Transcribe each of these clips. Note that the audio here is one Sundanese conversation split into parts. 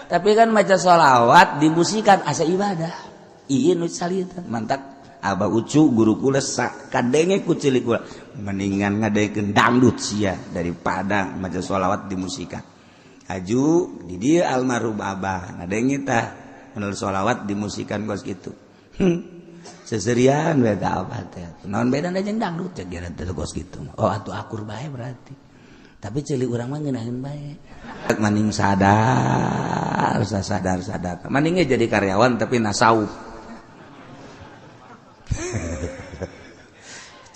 Tapi kan maca sholawat dimusikan asa ibadah. Iya nu salita mantap. Abah Ucu guru kula kadenge ku cilik kula mendingan ngadengekeun dangdut sia daripada maca sholawat dimusikan. Aju di dieu almarhum abah ngadenge tah menurut sholawat dimusikan kos kitu. Seserian beda abah teh. Naon bedana jeung dangdut cek geura teh kos kitu. Oh atuh akur bae berarti. Tapi ceuli urang mah ngeunaheun bae. Maning sadar, sadar sadar. Maningnya jadi karyawan tapi nasawuf.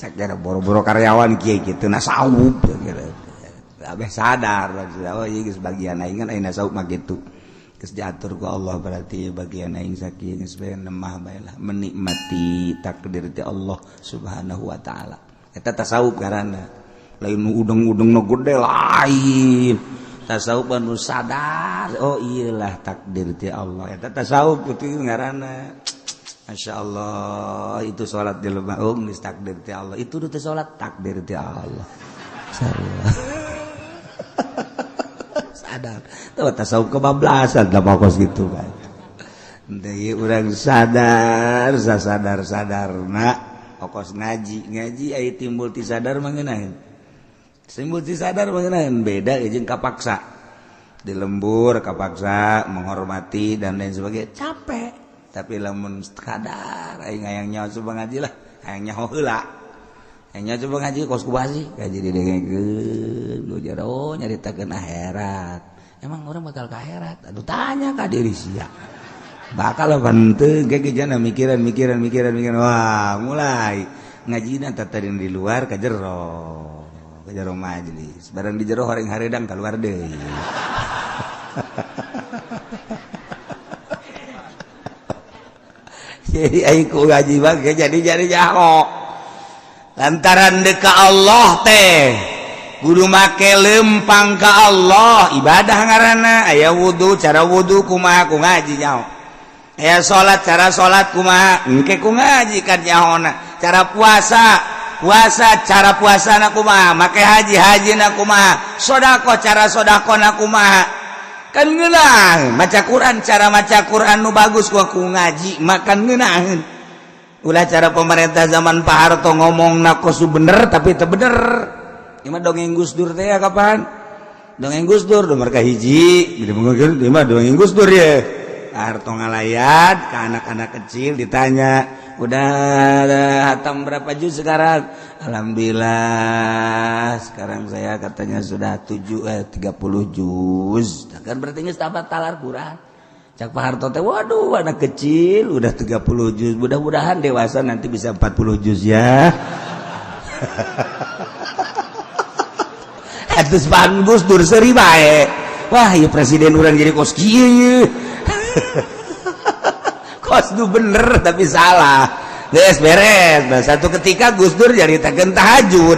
Cek gara boro-boro karyawan kieu kitu nasawuf abeh sadar oh ieu geus bagian aing kan aing nasawuf mah kitu. Geus diatur ku Allah berarti bagian aing sakieu geus bae nemah bae lah menikmati takdir ti Allah Subhanahu wa taala. Eta tasawuf ngaranna. Lain nu udeng-udeng nu gede lain. Tasawuf anu sadar oh iyalah takdir ti Allah. Eta tasawuf kitu ngaranna. Masya Allah itu sholat di lemah oh geus takdir ti Allah itu teu sholat takdir ti Allah sadar tuh tasawuf kebablasan da kos gitu kan deui urang sadar sadar sadarna okos ngaji ngaji aya timbul ti sadar mah ngeunaheun timbul ti sadar mah ngeunaheun beda jeung kapaksa di lembur kapaksa menghormati dan lain sebagainya capek. Tapi lamun kadar aing hayang nyaho coba ngaji lah hayang nyaho heula hayang nyaho coba ngaji kos kubasi ngaji didengekeun lu jero nyaritakeun akhirat emang orang bakal ka akhirat aduh tanya ka diri sia bakal henteu ge jana mikiran mikiran mikiran mikiran wah mulai ngajina tadi di luar ka jero majelis barang di jero horeng haredang keluar deui. Jadi aing ku ngaji mah jadi nyaho lantaran deka Allah teh kudu make lempang ka Allah ibadah ngaranna aya wudu cara wudu kumaha ku ngaji nyaho aya salat cara salat kumaha engke ku ngaji kan nyahona cara puasa puasa cara puasana kumaha make haji hajina kumaha sedekah cara sedekahna kumaha kan ngeunah maca Quran cara maca Quran nu bagus ku ngaji makan ngeunaheun ulah cara pemerintah zaman Pak Harto ngomong na kosu bener tapi teu bener ieu mah dongeng Gus Dur teh ya kapan dongeng Gus Dur nomor kahiji ieu mah dongeng Gus Dur ye Harto ngalayat ke anak-anak kecil ditanya udah hatam berapa juz sekarang? Alhamdulillah sekarang saya katanya sudah 30 juz. Kan berarti geus tamat talar Quran. Cak Pak Harto teh waduh anak kecil udah 30 juz. Mudah-mudahan dewasa nanti bisa 40 juz ya. Atus pan Gus Dur seuri bae. Wah, ieu presiden urang jadi kos kieu ieu. Kos du bener tapi salah. Geus beres. Nah, satu ketika Gus Dur nyaritakeun tahajud.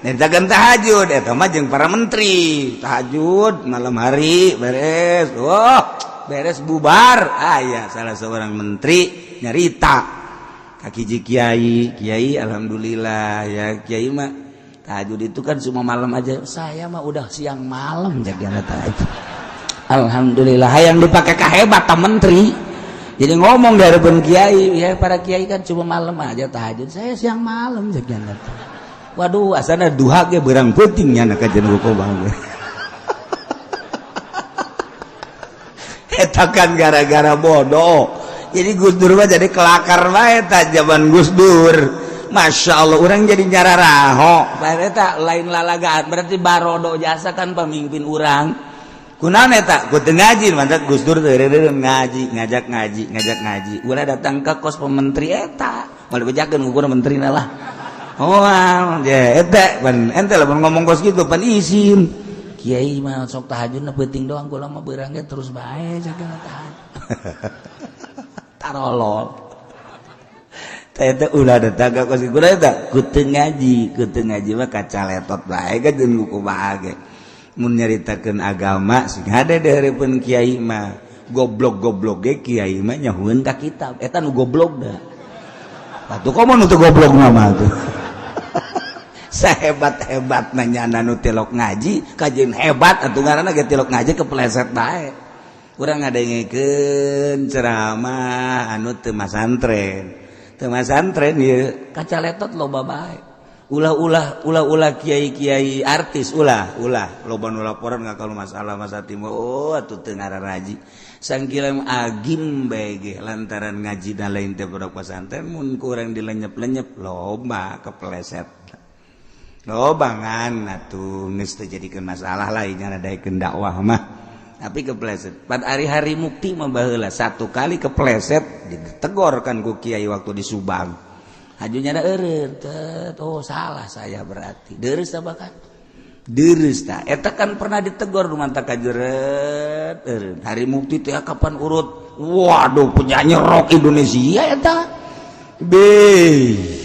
Nyaritakeun tahajud eta mah jeung para menteri. Tahajud malam hari beres. Wah, beres bubar. Aya salah seorang menteri nyarita ka hiji kiai, kiai alhamdulillah ya kiai mah tahajud itu kan cuma malam aja. Saya mah udah siang malam jagana tahajud. Alhamdulillah hayang dipakai kahebat ta menteri. Jadi ngomong di hadapan kiai, ya para kiai kan cuma malam aja tahajud, saya siang malam jagana. Waduh, asana duha ge beurang peuting nya ka jeung bang. Eta kan gara-gara bodoh. Jadi Gus Dur mah jadi kelakar bae ta zaman Gus Dur. Masya Allah, orang jadi nyararaho. Eta lain lalagaan, berarti barodo jasa kan pemimpin orang. Kunaon eta? Ku teu ngaji, mantap Gus Dur teh ngaji, ngajak ngaji, ngajak ngaji. Ulah datang ke kos pementri eta. Moal dibejakeun ukur menterina lah. Oh, ya eta pan ente lamun ngomong kos kitu pan isin. Kiai mah sok tahajudna peuting doang, kula mah beurang ge terus bae sagala tahajud. Tarolol. Teh ulah datang ka kos kitu eta ku teu ngaji, ku teu ngaji mah kacaletot bae ka jeung kumaha ge. Mun nyaritakeun agama sing hade di hareupeun kiai mah goblok-goblok ge kiai mah nyahueun ka kitab eta nu goblok da. Atuh komo nu teu goblok mah tuh. Sahebat-hebat nanya nu tilok ngaji kajeun hebat atuh ngaranna ge tilok ngaji kepleset bae. Kurang ngadengekeun ceramah anu teu masantren. Teu masantren ieu kaca letot loba bae. Ulah-ulah, ulah-ulah kiai-kiai artis, ulah ulah loba nu laporan nggak kalau masalah masa timur. Oh, atuh teu ngararaji sangkilam agim bae ge lantaran ngaji da lain teh budak pesantren, mun kurang dilenyep-lenyep loba kepleset, loba ngan atuh geus teu jadikeun masalah lainnya, nadaikeun dakwah mah. Tapi kepleset pada hari-hari mukti mah baheula satu kali kepleset ditegor kan ku kiai waktu di Subang. Hajunya ada eureun, oh salah saya berarti. Deres tah bahkan. Deres tah. Eta kan pernah ditegor nu mantap kajeret eureun. Hari mukti teh kapan urut? Waduh, penyanyi rock Indonesia eta. Be,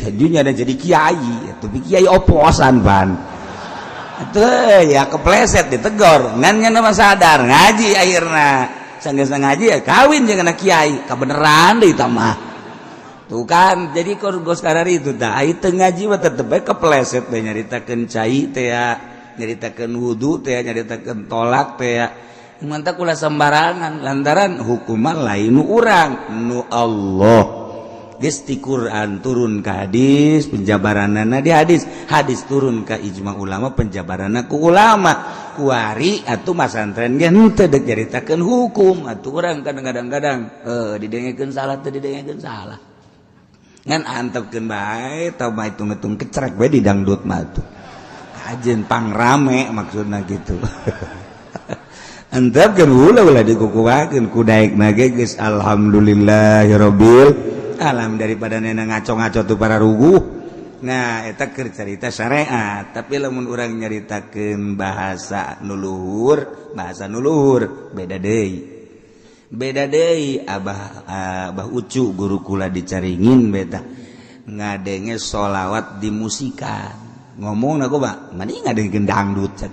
hajunya ada jadi kiai, tapi kiai oposan pan. Atuh ya kepleset ditegor. Ngan nya mah sadar ngaji akhirna. Sanggeus ngaji ya kawin jeung anak kiai, kabeneran deui tah mah. Tuh kan, jadi gos karar itu dah. Ai teu ngaji mah tetep bae kepleset bae, nyaritakeun cai teh ya, nyaritakeun wudu teh ya, nyaritakeun tolak teh ya. Mantak ulah sembarangan lantaran hukuman lain nu urang, nu Allah. Geus ti Quran turun ke hadis, penjabaranana di hadis, hadis turun ke ijma ulama, penjabaranna ku ulama. Kuari atuh masantren ge henteu deuk nyaritakeun hukum, atuh urang kadang-kadang didengekeun salah teu didengekeun salah. Ngan antepkeun bae tau mah hitung-hitung kecerek bae di dangdut mah tuh. Kajen pangrame maksudna gitu. Antepkeun ulah ulah dikukuhakeun ku daekna ge geus alhamdulillahirabbil alam daripada nenek ngaco-ngaco tuh para ruguh. Nah, eta keur carita syariat, tapi lamun urang nyaritakeun bahasa nu luhur, bahasa nu luhur beda deui. Beda deui. Abah Abah Ucu guru kula dicaringin beta ngadenge sholawat di musikan, ngomong aku, Pak, mending ngadengekeun dangdut cek.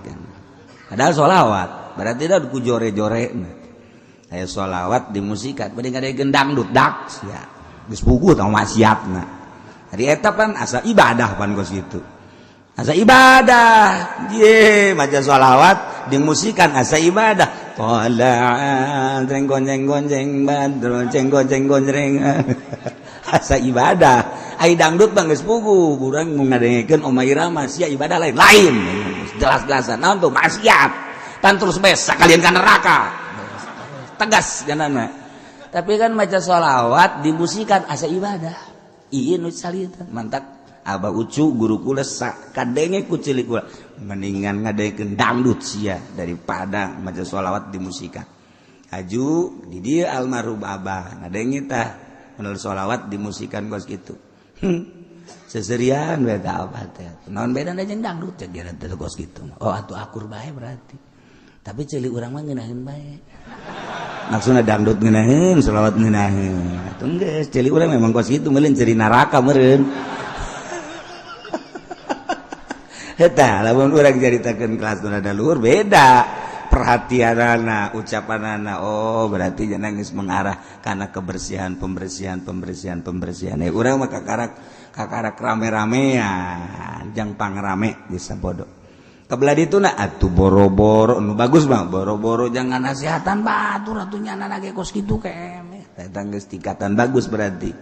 Padahal sholawat berarti dah ku jore-jore. Aya sholawat di musikan, mending ngadengekeun dangdut dak ya geus puguh tah maksiatna. Jadi eta pan asa ibadah pan kos kitu. Asa ibadah. Ye, maca sholawat di musikan asa ibadah. Tola'an jeng gonjeng gonjeng badro jeng gonjeng gonjeng asa ibadah. Ai dangdut bang geus puguh, urang ngadengekeun Oma Irama sia ibadah lain lain. Jelas-jelasan naon tuh maksiat. Pan terus bes sakalian ka neraka. Tegas janana. Tapi kan maca sholawat dimusikan asa ibadah. Ieu nu salita mantak Abah Ucu guru kula kadenge ku cilik kula mendingan ngadengekeun dangdut sia daripada maca sholawat dimusikan. Aju di dieu almarhum Abah ngadenge tah menurut sholawat dimusikan kos kitu. Seserian beda apa teh. Naon bedana jeung dangdut cek dia teh kos kitu. Oh, atuh akur bae berarti. Tapi ceuli urang mah ngeunaheun bae. Maksudna dangdut ngeunaheun, sholawat ngeunaheun. Atuh geus ceuli urang memang kos kitu meuleun ceri neraka meureun. Eta lamun urang caritakeun kelas nu rada luhur beda perhatianana, ucapanana. Oh, berarti jangan geus mengarah kana kebersihan, pembersihan, pembersihan, pembersihan. Eh, urang mah kakarak kakarak rame-ramean jang pangrame geus sabodo. Kebelah ditu na atuh boro-boro nu bagus mah boro-boro jangan nasihatan batur atuh nyana ge kos kitu keme. Eta geus tingkatan bagus berarti.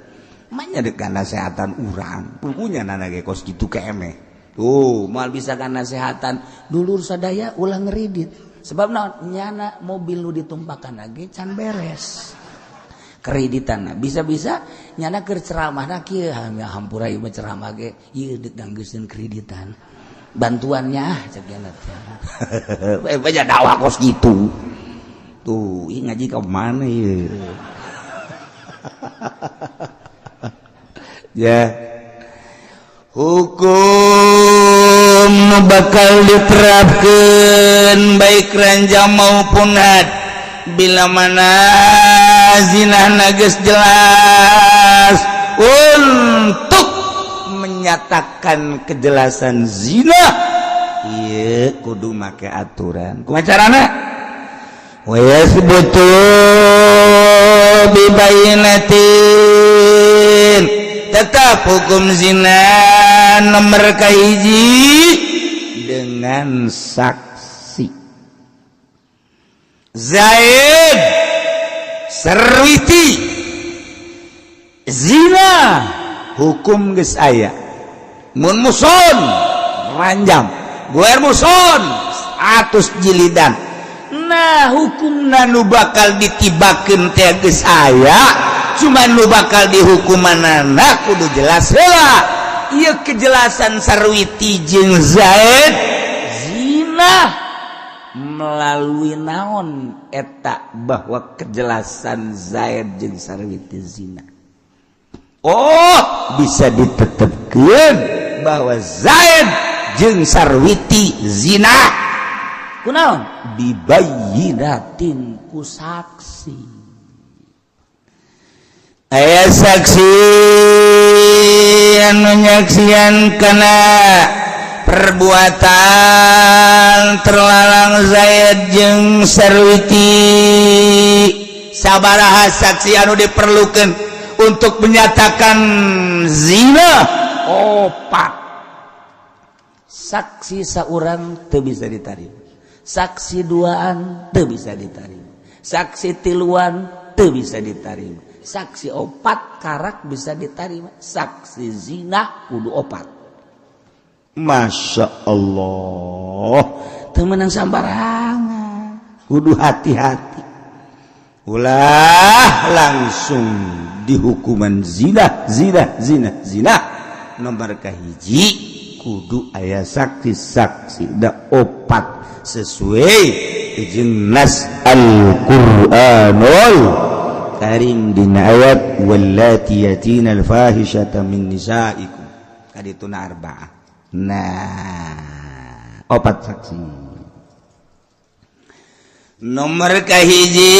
Manya deuk nasehatan urang, pugunya nana ge kos kitu keme. Tuh, moal bisa kan nasehatan dulur sadaya ulah ngeridit. Sebab naon nyana mobil nu ditumpakan lagi can beres. Kreditan bisa-bisa nyana keur ceramahna kieu, hampura ieu mah ceramah ge ieu deuk nanggeuskeun kreditan. Bantuannya cek nyana teh. Eh, banyak dakwah kos gitu. Tuh, ieu ngaji ka mana ieu? Ya. Hukum bakal diterapkan baik ranjang maupun had bila mana zina geus jelas. Untuk menyatakan kejelasan zina ieu kudu make aturan. Kumaha carana? Wa yasbutu bi bayyinatin. Tetap hukum zina nomor kahiji dengan saksi. Zaid Sarwiti zina, hukum geus aya. Mun muhson ranjam, ghoir muhson 100 jilidan. Nah, hukumna nu bakal ditibakeun teh geus aya, cuman nu bakal dihukumanana kudu jelas heula. Ieu kejelasan Sarwiti jeung Zaid zina melalui naon eta bahwa kejelasan Zaid jeung Sarwiti zina? Oh, bisa ditetapkan bahwa Zaid jeung Sarwiti zina kunaon? Bibayyinatin, ku saksi. Aya saksi anu nyaksian kana perbuatan terlarang Zaid jeung Sarwiti. Sabaraha saksi anu diperlukan untuk menyatakan zina? Opat saksi. Seorang teu bisa diterima, saksi duaan teu bisa diterima, saksi tiluan teu bisa diterima, saksi opat karak bisa diterima. Saksi zina kudu opat. Masya Allah, temenan sambarangan, kudu hati-hati, ulah langsung dihukuman zina, zina, zina, zina. Nomor kahiji kudu aya saksi-saksi da opat sesuai jeung nas Al-Qur'anul Karim dina ayat wallati yatina al-fahishata min nisaikum kadituna arba'ah. Nah, opat saksi. Nomor kahiji,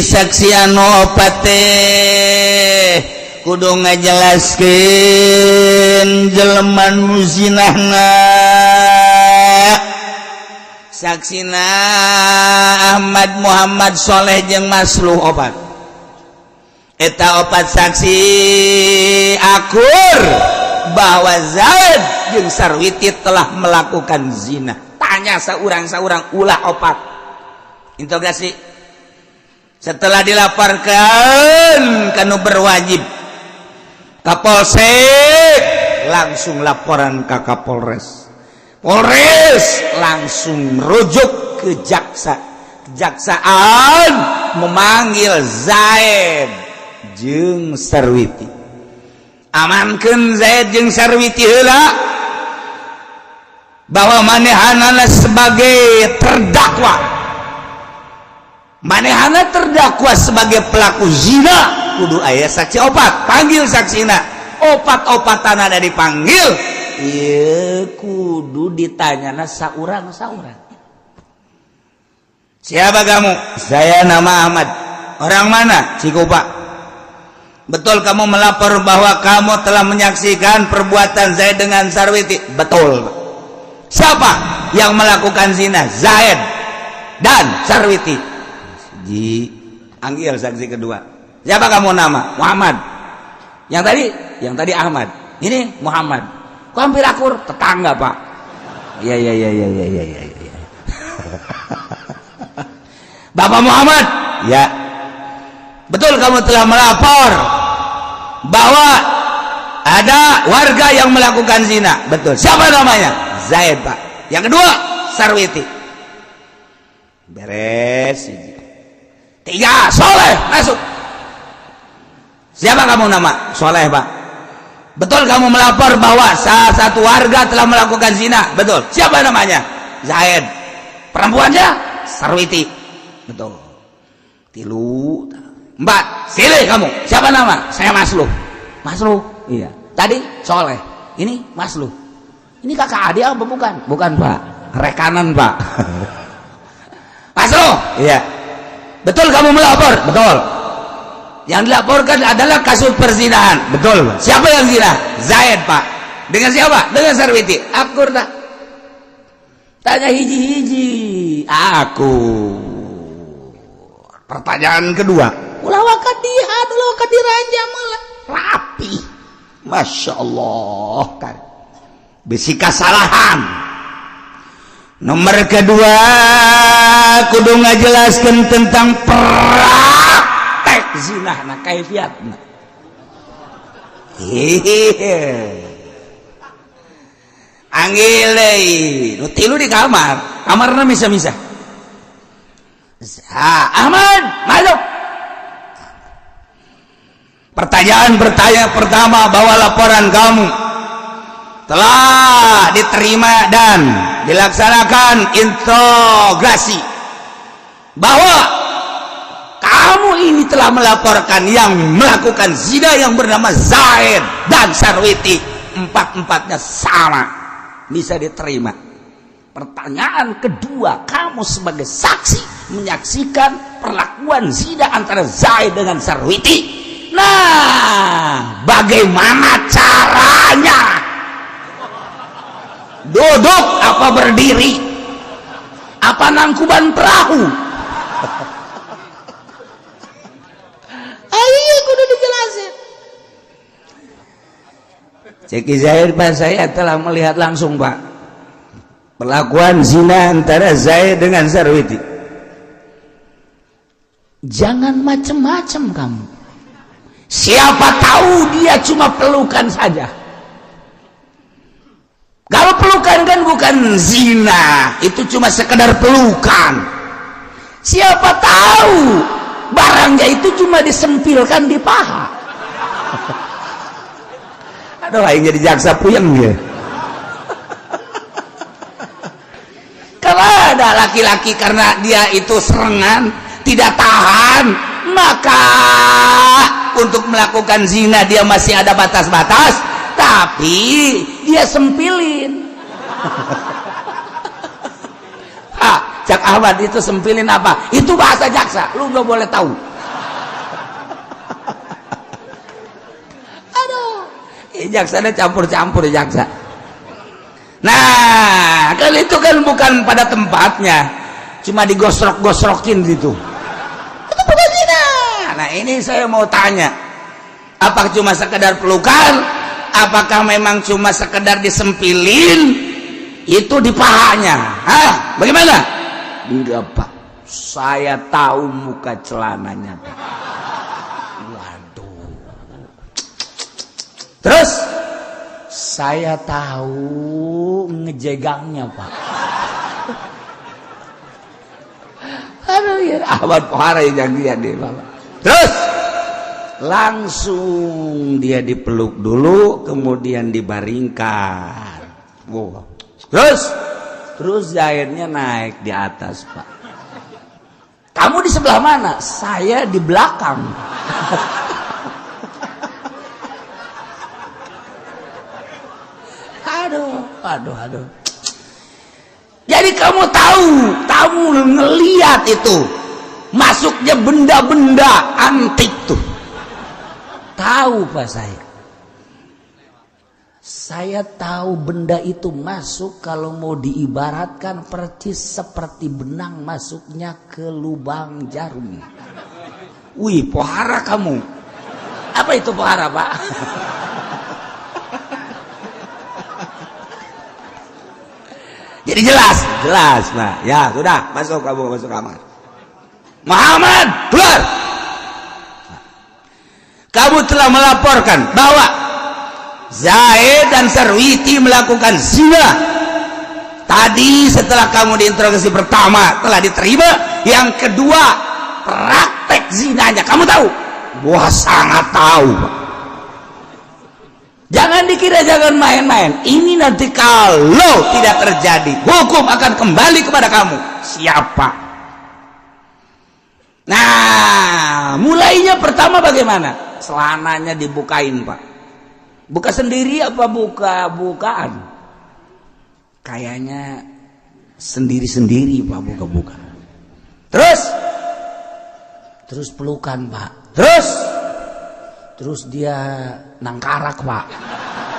saksi anu opat teh kudu ngajelaskeun jelema nu zinahna. Saksina Ahmad, Muhammad, Soleh jeung Masluh, opat. Eta opat saksi akur bahwa Zaid jeung Sarwiti telah melakukan zina. Tanya seorang-seorang, ulah opat interogasi. Setelah dilaporkan ka nu berwajib, Kapolsek, langsung laporan ke Kapolres, Polres langsung merujuk ke jaksa, kejaksaan memanggil Zaid jeung Sarwiti. Amankeun Zaid jeung Sarwiti heula bahwa manehanana sebagai terdakwa. Manehana terdakwa sebagai pelaku zina, kudu aya saksi opat. Panggil saksina opat-opatan, ada dipanggil. Iya, kudu ditanyana saurang-saurang. Siapa kamu? Saya nama Ahmad. Orang mana? Cikupa. Betul kamu melapor bahwa kamu telah menyaksikan perbuatan Zaid dengan Sarwiti? Betul. Siapa yang melakukan zina? Zaid dan Sarwiti. Ji, panggil saksi kedua. Siapa kamu nama? Muhammad. Yang tadi? Yang tadi Ahmad. Ini Muhammad. Kok hampir akur? Tetangga, Pak. Iya. Bapak Muhammad, ya. Betul kamu telah melapor bahwa ada warga yang melakukan zina? Betul. Siapa namanya? Zaid, Pak. Yang kedua, Sarwiti. Beres. Tiga, Soleh, masuk. Siapa kamu nama? Soleh, Pak. Betul kamu melapor bahwa salah satu warga telah melakukan zina? Betul. Siapa namanya? Zaid. Perempuannya? Sarwiti. Betul. Tilu. Empat. Silih kamu. Siapa nama? Saya Masluh. Masluh. Iya. Tadi Soleh. Ini Masluh. Ini kakak adik apa bukan? Bukan, Pak. Rekanan, Pak. Masluh. Iya. Betul kamu melapor? Betul. Yang dilaporkan adalah kasus perzinahan. Betul. Siapa yang zina? Zaid, Pak. Dengan siapa? Dengan Sarwiti. Akur tak? Tanya hiji-hiji. Aku. Pertanyaan kedua. Ulah waka dihan, ulah waka diranjam malah. Rapi. Masya Allah. Kan. Bisi kasalahan. Nomor kedua kudu ngajelaskan tentang praktek zina nah kaifiatna. Hehehe. Anggil deui nu tilu di kamar, kamarna misa-misa. Ahmad masuk. Pertanyaan bertanya pertama, bahwa laporan kamu telah diterima dan dilaksanakan interogasi, bahwa kamu ini telah melaporkan yang melakukan zina yang bernama Zaid dan Sarwiti, empat-empatnya sama, bisa diterima. Pertanyaan kedua, kamu sebagai saksi menyaksikan perlakuan zina antara Zaid dengan Sarwiti. Nah, bagaimana caranya? Duduk apa berdiri? Apa nangkuban perahu? Ayo kudu dijelasin. Ceki Zaid, Pak, saya telah melihat langsung, Pak, perlakuan zina antara Zaid dengan Sarwiti. Jangan macem-macem kamu. Siapa tahu dia cuma pelukan saja. Kalau pelukan kan bukan zina, itu cuma sekedar pelukan. Siapa tahu barangnya itu cuma disempilkan di paha. Aduh, aing jadi jaksa puyeng ya. Kalau ada laki-laki karena dia itu serengan, tidak tahan, maka untuk melakukan zina dia masih ada batas-batas, tapi dia sempilin. Ah, Cak Ahmad itu sempilin apa? Itu bahasa jaksa, lu nggak boleh tahu. Aduh, jaksanya campur-campur jaksa. Nah, kan itu kan bukan pada tempatnya, cuma digosrok-gosrokin gitu. Itu bukan zina. Nah, ini saya mau tanya, apa cuma sekedar pelukan? Apakah memang cuma sekedar disempilin itu di pahanya? Hah? Bagaimana? Enggak, Pak. Saya tahu muka celananya, Pak. Waduh. Terus saya tahu ngejegangnya, Pak. Aduh, ya Ahmad Pohara yang dia deh, Bapak. Terus langsung dia dipeluk dulu, kemudian dibaringkan. Wow. Terus Zaidnya naik di atas, Pak. Kamu di sebelah mana? Saya di belakang. Aduh, aduh, aduh. Jadi kamu tahu, kamu ngeliat itu masuknya benda-benda antik tuh. Tahu, Pak, saya. Saya tahu benda itu masuk kalau mau diibaratkan persis seperti benang masuknya ke lubang jarum. Wih, pohara kamu. Apa itu pohara, Pak? Jadi jelas, jelas, Pak. Ya, sudah, masuk kamu, masuk kamar. Muhammad, keluar. Kamu telah melaporkan bahwa Zaid dan Sarwiti melakukan zina. Tadi setelah kamu diinterogasi pertama telah diterima, yang kedua praktek zinanya kamu tahu? Wah, sangat tahu, Pak. Jangan dikira, jangan main-main. Ini nanti kalau tidak terjadi, hukum akan kembali kepada kamu. Siapa? Nah, mulainya pertama bagaimana? Celananya dibukain, Pak. Buka sendiri apa buka-bukaan? Kayaknya sendiri-sendiri, Pak, buka-buka. Terus pelukan, Pak. Terus dia nangkarak, Pak.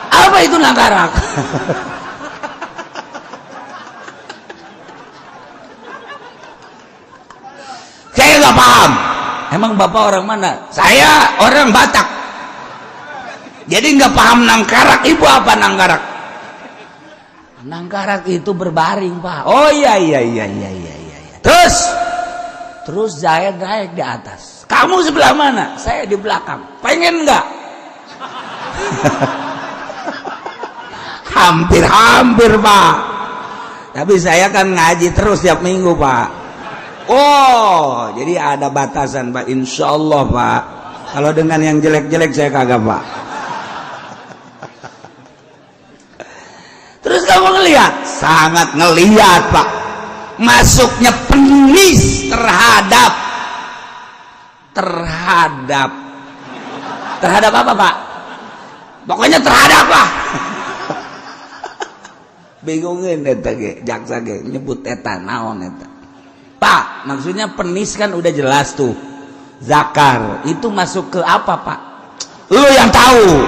Apa itu nangkarak? Saya nggak paham. Emang bapak orang mana? Saya orang Batak. Jadi nggak paham nangkarak. Ibu apa nangkarak? Nangkarak itu berbaring, Pak. Oh iya iya iya iya iya iya. Terus terus Zaid naik di atas. Kamu sebelah mana? Saya di belakang. Pengen nggak? Hampir-hampir, Pak. Tapi saya kan ngaji terus tiap minggu, Pak. Oh, jadi ada batasan, Pak. Insya Allah, Pak. Kalau dengan yang jelek-jelek saya kagak, Pak. Terus kamu ngelihat? Sangat ngelihat, Pak. Masuknya penis terhadap terhadap terhadap apa, Pak? Pokoknya terhadap lah. Bingungin eta ge, jaksa ge nyebut eta naon eta. Pak, maksudnya penis kan udah jelas tuh. Zakar itu masuk ke apa, Pak? Lu yang tahu.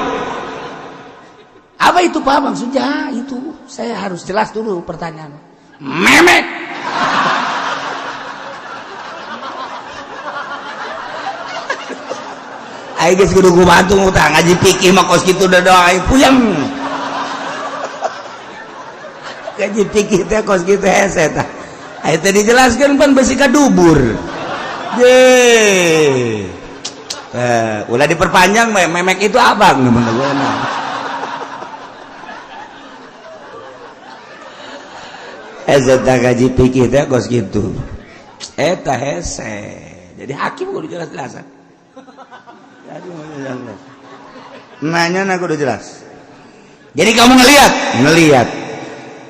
Apa itu, Pak, maksudnya? Itu saya harus jelas dulu pertanyaan. Memek. Ayo geus kudu bantu tah ngaji fikih mah kos kitu udah doa aing puyeng. Ngaji fikih teh kos kitu hese tah. Ayo teh dijelaskeun pan besi ka dubur. Ye. Ulah diperpanjang memek itu apa? Hese tah ngaji fikih teh kos kitu. Eta hese. Jadi hakim kudu jelas-jelasan. Nanya aku udah jelas. Jadi kamu ngelihat, ngelihat.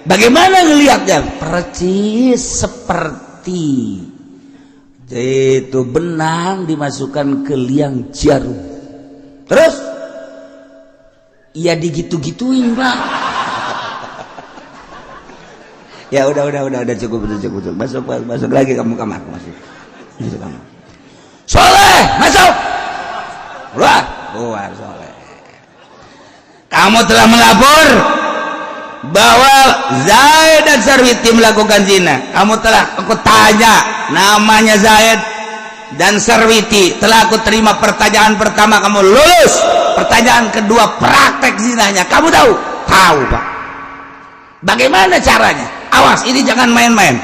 Bagaimana ngelihatnya? Percis seperti itu benang dimasukkan ke liang jarum. Terus, ya digitu-gituin, Pak. Ya udah cukup, cukup, cukup. Masuk, masuk lagi kamu kamar, masuk. Masuk kamar. Soleh, masuk. Keluar, keluar Soleh. Kamu telah melapor bahwa Zaid dan Sarwiti melakukan zina. Kamu telah aku tanya namanya Zaid dan Sarwiti. Telah aku terima pertanyaan pertama, kamu lulus. Pertanyaan kedua, praktek zinanya. Kamu tahu? Tahu, Pak. Bagaimana caranya? Awas, ini jangan main-main.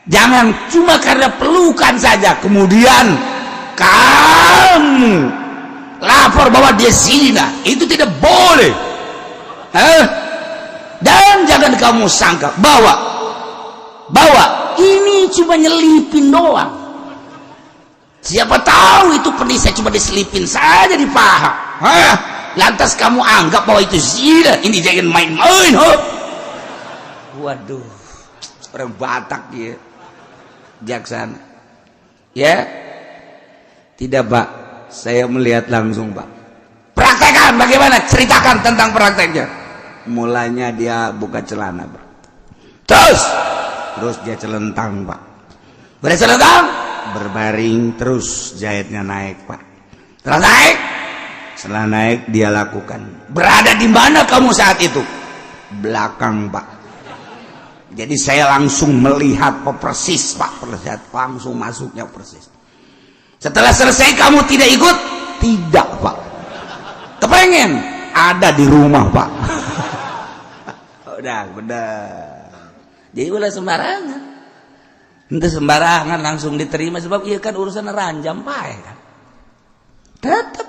Jangan cuma karena pelukan saja kemudian kamu lapor bahwa dia zina. Itu tidak boleh. Hah? Dan jangan kamu sangka bahwa ini cuma nyelipin doang. Siapa tahu itu penisnya cuma diselipin saja di paha. Hah? Lantas kamu anggap bahwa itu zina. Ini jangan main-main. Huh? Waduh, orang Batak ya, jaksana. Ya, tidak, Pak. Saya melihat langsung, Pak. Praktekan bagaimana? Ceritakan tentang prakteknya. Mulanya dia buka celana, Pak. Terus dia celentang, Pak. Bercelentang, berbaring, terus jahitnya naik, Pak. Setelah naik, setelah naik dia lakukan. Berada di mana kamu saat itu? Belakang, Pak. Jadi saya langsung melihat persis, Pak, persis, langsung masuknya persis. Setelah selesai kamu tidak ikut? Tidak, Pak. Kepengen? Ada di rumah, Pak. Udah, bener. Jadi ulah sembarangan. Itu sembarangan langsung diterima sebab iya kan urusan ranjam pae kan. Tetap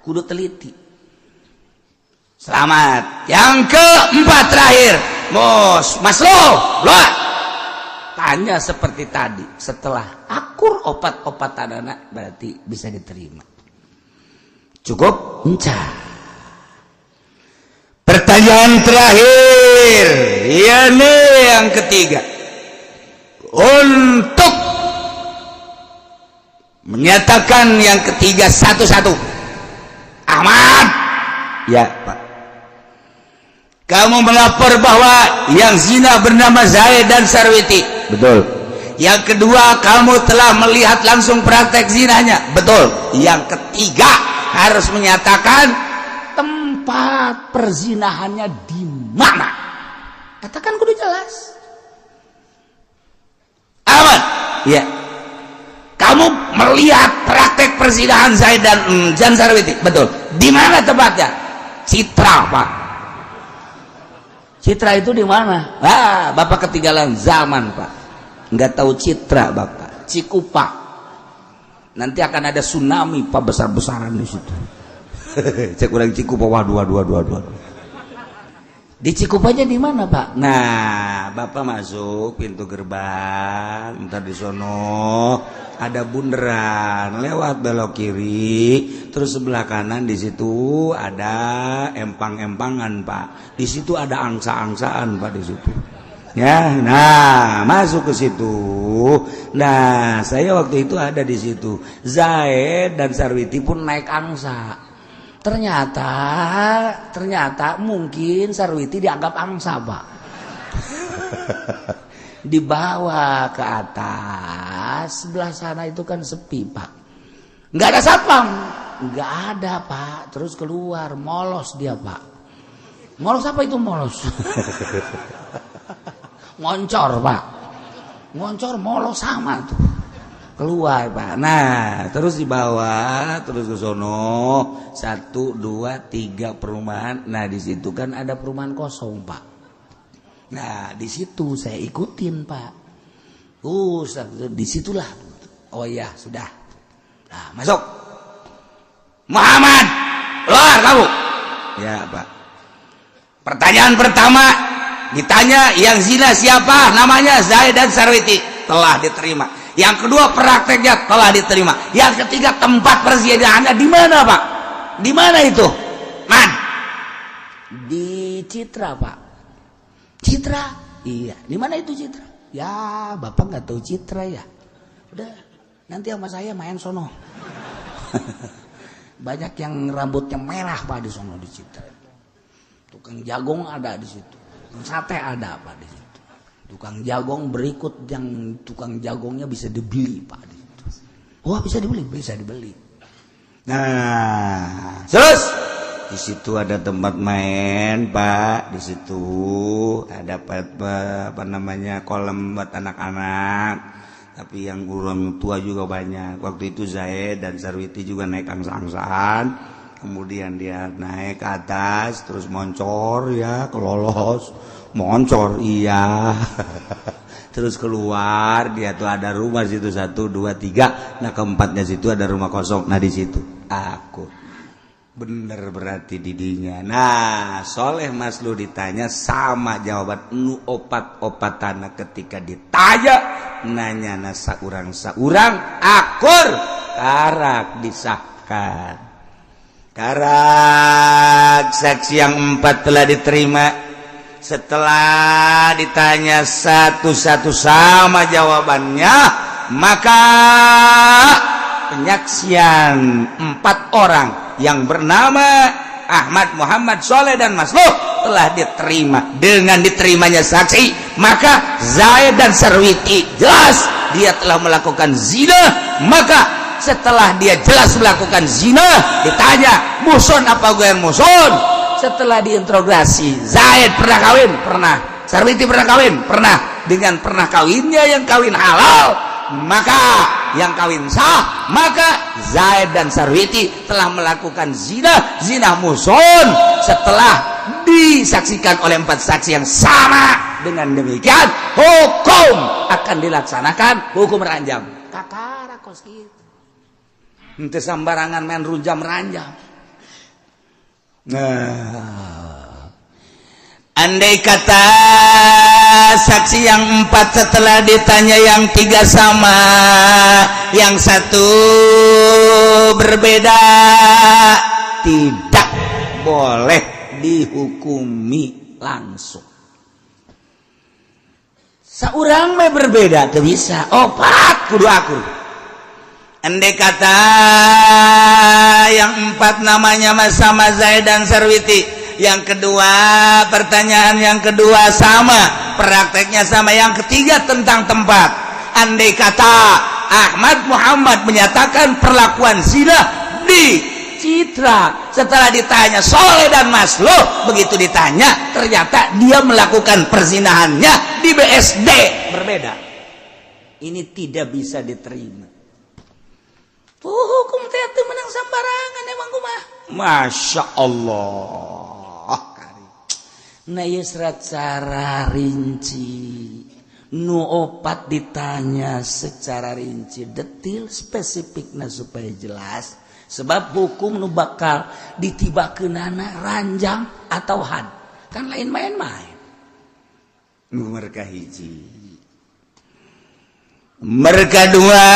kudu teliti. Selamat. Yang keempat terakhir, Mos, Mas Lo, lo. Tanya seperti tadi, setelah akur opat-opat anak berarti bisa diterima. Cukup? Enca. Pertanyaan terakhir, ya nih yang ketiga. Untuk menyatakan yang ketiga satu-satu. Ahmad. Ya, Pak. Kamu melapor bahwa yang zina bernama Zaid dan Sarwiti. Betul. Yang kedua, kamu telah melihat langsung praktek zinanya. Betul. Yang ketiga, harus menyatakan tempat perzinahannya di mana. Katakan kudu jelas. Ahmad. Ya. Kamu melihat praktek perzinahan Zaid dan Sarwiti. Betul. Di mana tempatnya? Citra, Pak. Citra itu di mana? Ah, Bapak ketinggalan zaman, Pak. Nggak tahu Citra Bapak. Cikupa. Nanti akan ada tsunami, Pak, besar-besaran di situ. Cek urang Cikupa, waduh, waduh, waduh, waduh. Di Cikupanya di mana, Pak? Nah, Bapak masuk pintu gerbang, ntar di sono ada bundaran, lewat belok kiri, terus sebelah kanan di situ ada empang-empangan, Pak. Di situ ada angsa-angsaan, Pak, di situ. Ya, nah, masuk ke situ. Nah, saya waktu itu ada di situ. Zaid dan Sarwiti pun naik angsa. Ternyata, ternyata mungkin Sarwiti dianggap angsa, Pak. Dibawa ke atas, sebelah sana itu kan sepi, Pak. Nggak ada satpam, nggak ada, Pak. Terus keluar, molos dia, Pak. Molos apa itu molos? Ngoncor, Pak. Ngoncor, molos sama tuh. Keluar, Pak. Nah, terus dibawa terus ke sono, satu, dua, tiga perumahan. Nah, di situ kan ada perumahan kosong, Pak. Nah, di situ saya ikutin, Pak. Disitulah. Oh iya, sudah. Nah, masuk. Muhammad, keluar kamu. Ya, Pak. Pertanyaan pertama ditanya, yang zina siapa? Namanya Zaid dan Sarwiti. Telah diterima. Yang kedua, prakteknya telah diterima. Yang ketiga, tempat perzinahannya di mana, Pak? Di mana itu? Man. Di Citra, Pak. Citra? Iya. Di mana itu Citra? Ya, Bapak nggak tahu Citra ya. Udah, nanti sama saya main sono. Banyak yang rambutnya merah, Pak, di sono di Citra. Tukang jagong ada di situ. Tukang sate ada, Pak, di situ. Tukang jagong berikut yang tukang jagongnya bisa dibeli, Pak, di situ. Wah, bisa dibeli, bisa dibeli. Nah, terus di situ ada tempat main, Pak. Di situ ada apa namanya, kolam buat anak-anak. Tapi yang orang tua juga banyak. Waktu itu Zaid dan Sarwiti juga naik angsa-angsaan. Kemudian dia naik ke atas, terus moncor ya, kelolos, moncor iya. Terus keluar dia tuh ada rumah situ, satu, dua, tiga. Nah, keempatnya situ ada rumah kosong. Nah, di situ aku bener berarti didinya. Nah, Soleh Maslu ditanya sama jawaban nu opat opatana. Ketika ditanya nanya na saurang saurang akur, karak disahkan, karak saksi yang empat telah diterima. Setelah ditanya satu-satu sama jawabannya, maka penyaksian empat orang yang bernama Ahmad, Muhammad, Soleh, dan Masluh telah diterima. Dengan diterimanya saksi, maka Zaid dan Sarwiti jelas dia telah melakukan zina. Maka setelah dia jelas melakukan zina, ditanya muhson apa ghair muhson. Setelah diinterogasi, Zaid pernah kawin? Pernah. Sarwiti pernah kawin? Pernah. Dengan pernah kawinnya yang kawin halal, maka yang kawin sah, maka Zaid dan Sarwiti telah melakukan zina, zina muhson, setelah disaksikan oleh empat saksi yang sama. Dengan demikian hukum akan dilaksanakan hukum ranjam. Kakara kos gitu. Henteu sambarangan main rujam ranjam. Nah, andai kata saksi yang empat setelah ditanya yang tiga sama, yang satu berbeda, tidak boleh dihukumi langsung. Seorang mah berbeda tuh bisa, opat kudu akur. Andai kata yang empat namanya sama Zaid dan Sarwiti, yang kedua, pertanyaan yang kedua sama, prakteknya sama, yang ketiga tentang tempat. Andai kata Ahmad Muhammad menyatakan perlakuan zina di Citra, setelah ditanya Soleh dan Masloh, begitu ditanya ternyata dia melakukan perzinahannya di BSD, berbeda. Ini tidak bisa diterima. Tuh, hukum teh menang sambarangan emang kumaha. Masya Allah. Nah, ieu secara rinci nu opat ditanya secara rinci, detil, spesifikna supaya jelas, sebab hukum nu bakal ditibakeunana ranjam atau had kan lain main-main. Nomor hiji, mereka dua,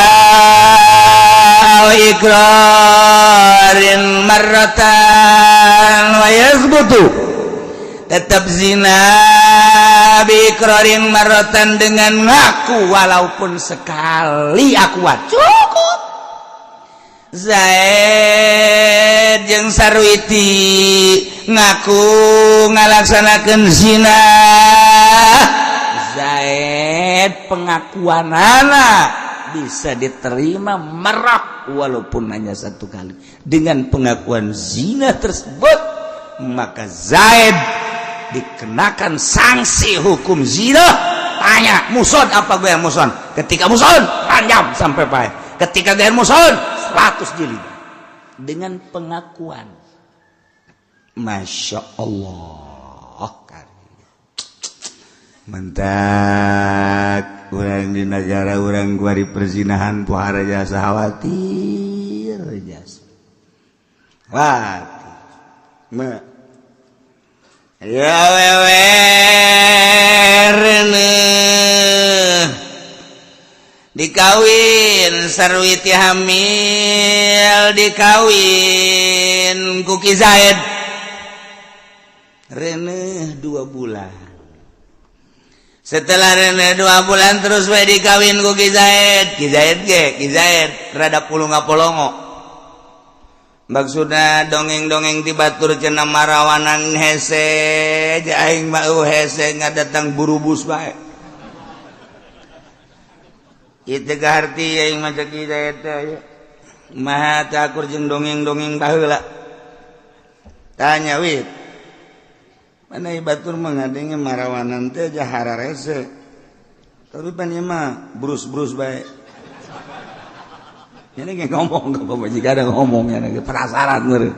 iqrarin marratan wa yathbutu, tetap zina biiqrarin marratan, dengan ngaku walaupun sekali akuan cukup. Zaid jeung Sarwiti ngaku ngalaksanakeun zina. Zaid pengakuan anak bisa diterima merak walaupun hanya satu kali. Dengan pengakuan zina tersebut, maka Zaid dikenakan sanksi hukum zina. Tanya muhson apa gue yang muhson? Ketika muhson, ranjam sampai paeh. Ketika ghair muhson, 100 jilid dengan pengakuan. Masya Allah, mentak urang di negara urang kuari perzinahan pohara jasa, khawatir jasa, khawatir me ya wewe reuneuh dikawin, Sarwiti hamil, dikawin ku Ki Zaid, reuneuh 2 bulan. Setelah reuneuh 2 bulan, terus we dikawin ku Ki Zaid. Ki Zaid ge, Ki Zaid rada pulunga polongo, maksudna dongeng-dongeng ti batur cenah marawanan hese. Aing mah hese ngadatang burubus bae itu arti. Aing mah Ki Zaid teh maha takur jeung dongeng-dongeng baheula. Tanya wit mana batur mengadenge marawanan teh jahara rese, tapi pan ieu mah brus-brus bae. Ini kayak ngomong ke pemajikan, ada ngomongnya penasaran meureun.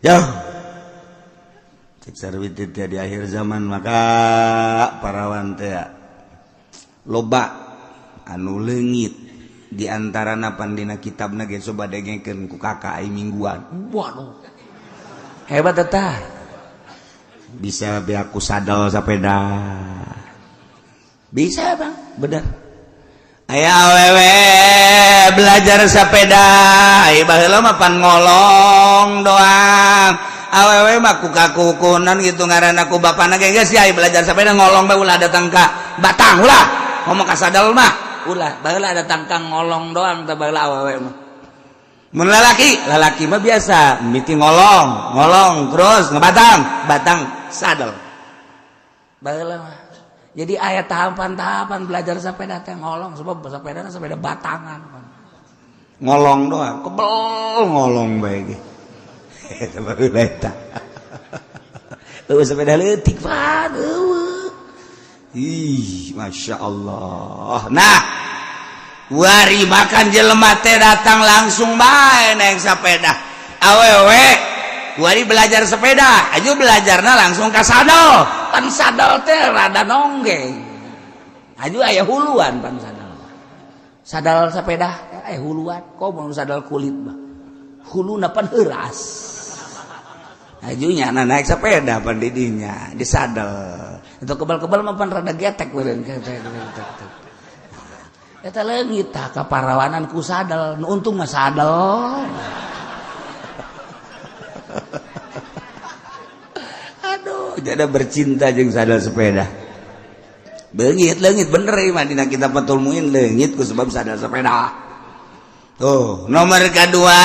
Jauh cek Sarwiti teh, di akhir zaman maka parawan teh loba anu leungit, di antarana pandina kitabna ge coba dengekeun ku kakak aing mingguan. Waduh, hebat eta, bisa beaku sadel sepeda bisa, Bang. Bener, aya awewe belajar sepeda. Aya baheula mah pan ngolong doang awewe mah, ku kakukunan gitu ngaranna ku bapana ge, geus ya belajar sepeda ngolong bae, ulah datang ka batang, ulah ngomong ka sadel mah ulah. Baheula datang ka ngolong doang teh baheula awewe mah. Mun lalaki, lalaki mah biasa miti ngolong ngolong terus ngebatang batang sadel baheula mah. Jadi aya tahapan-tahapan belajar sepeda teh ngolong, sebab sepeda sepeda batangan, ngolong doang, kebel ngolong bae ge. Baheula eta eueuh sepeda leutik pan eueuh. Ih, Masya Allah. Nah, wari makan jelema teh datang langsung bae naik sepeda. Awewe wari belajar sepeda aja, belajarna langsung ka sadel. Pan sadel teh rada nonggeng, aju aya huluan. Pan sadel, sadel sepeda aya huluan. Kok mau sadel kulit mah huluna pan heuras. Ajunya nah naik sepeda pan didinya di sadel itu kebal-kebal mah pan rada getek meureun. Eta leungit tah kaparawanan ku sadel. Nu untung mah sadel. Aduh, jadi bercinta jeung sadel sepeda. Leungit, leungit bener ieu mah dina kitab Fathul Muin, leungit ku sebab sadel sepeda. Tuh, nomor kedua,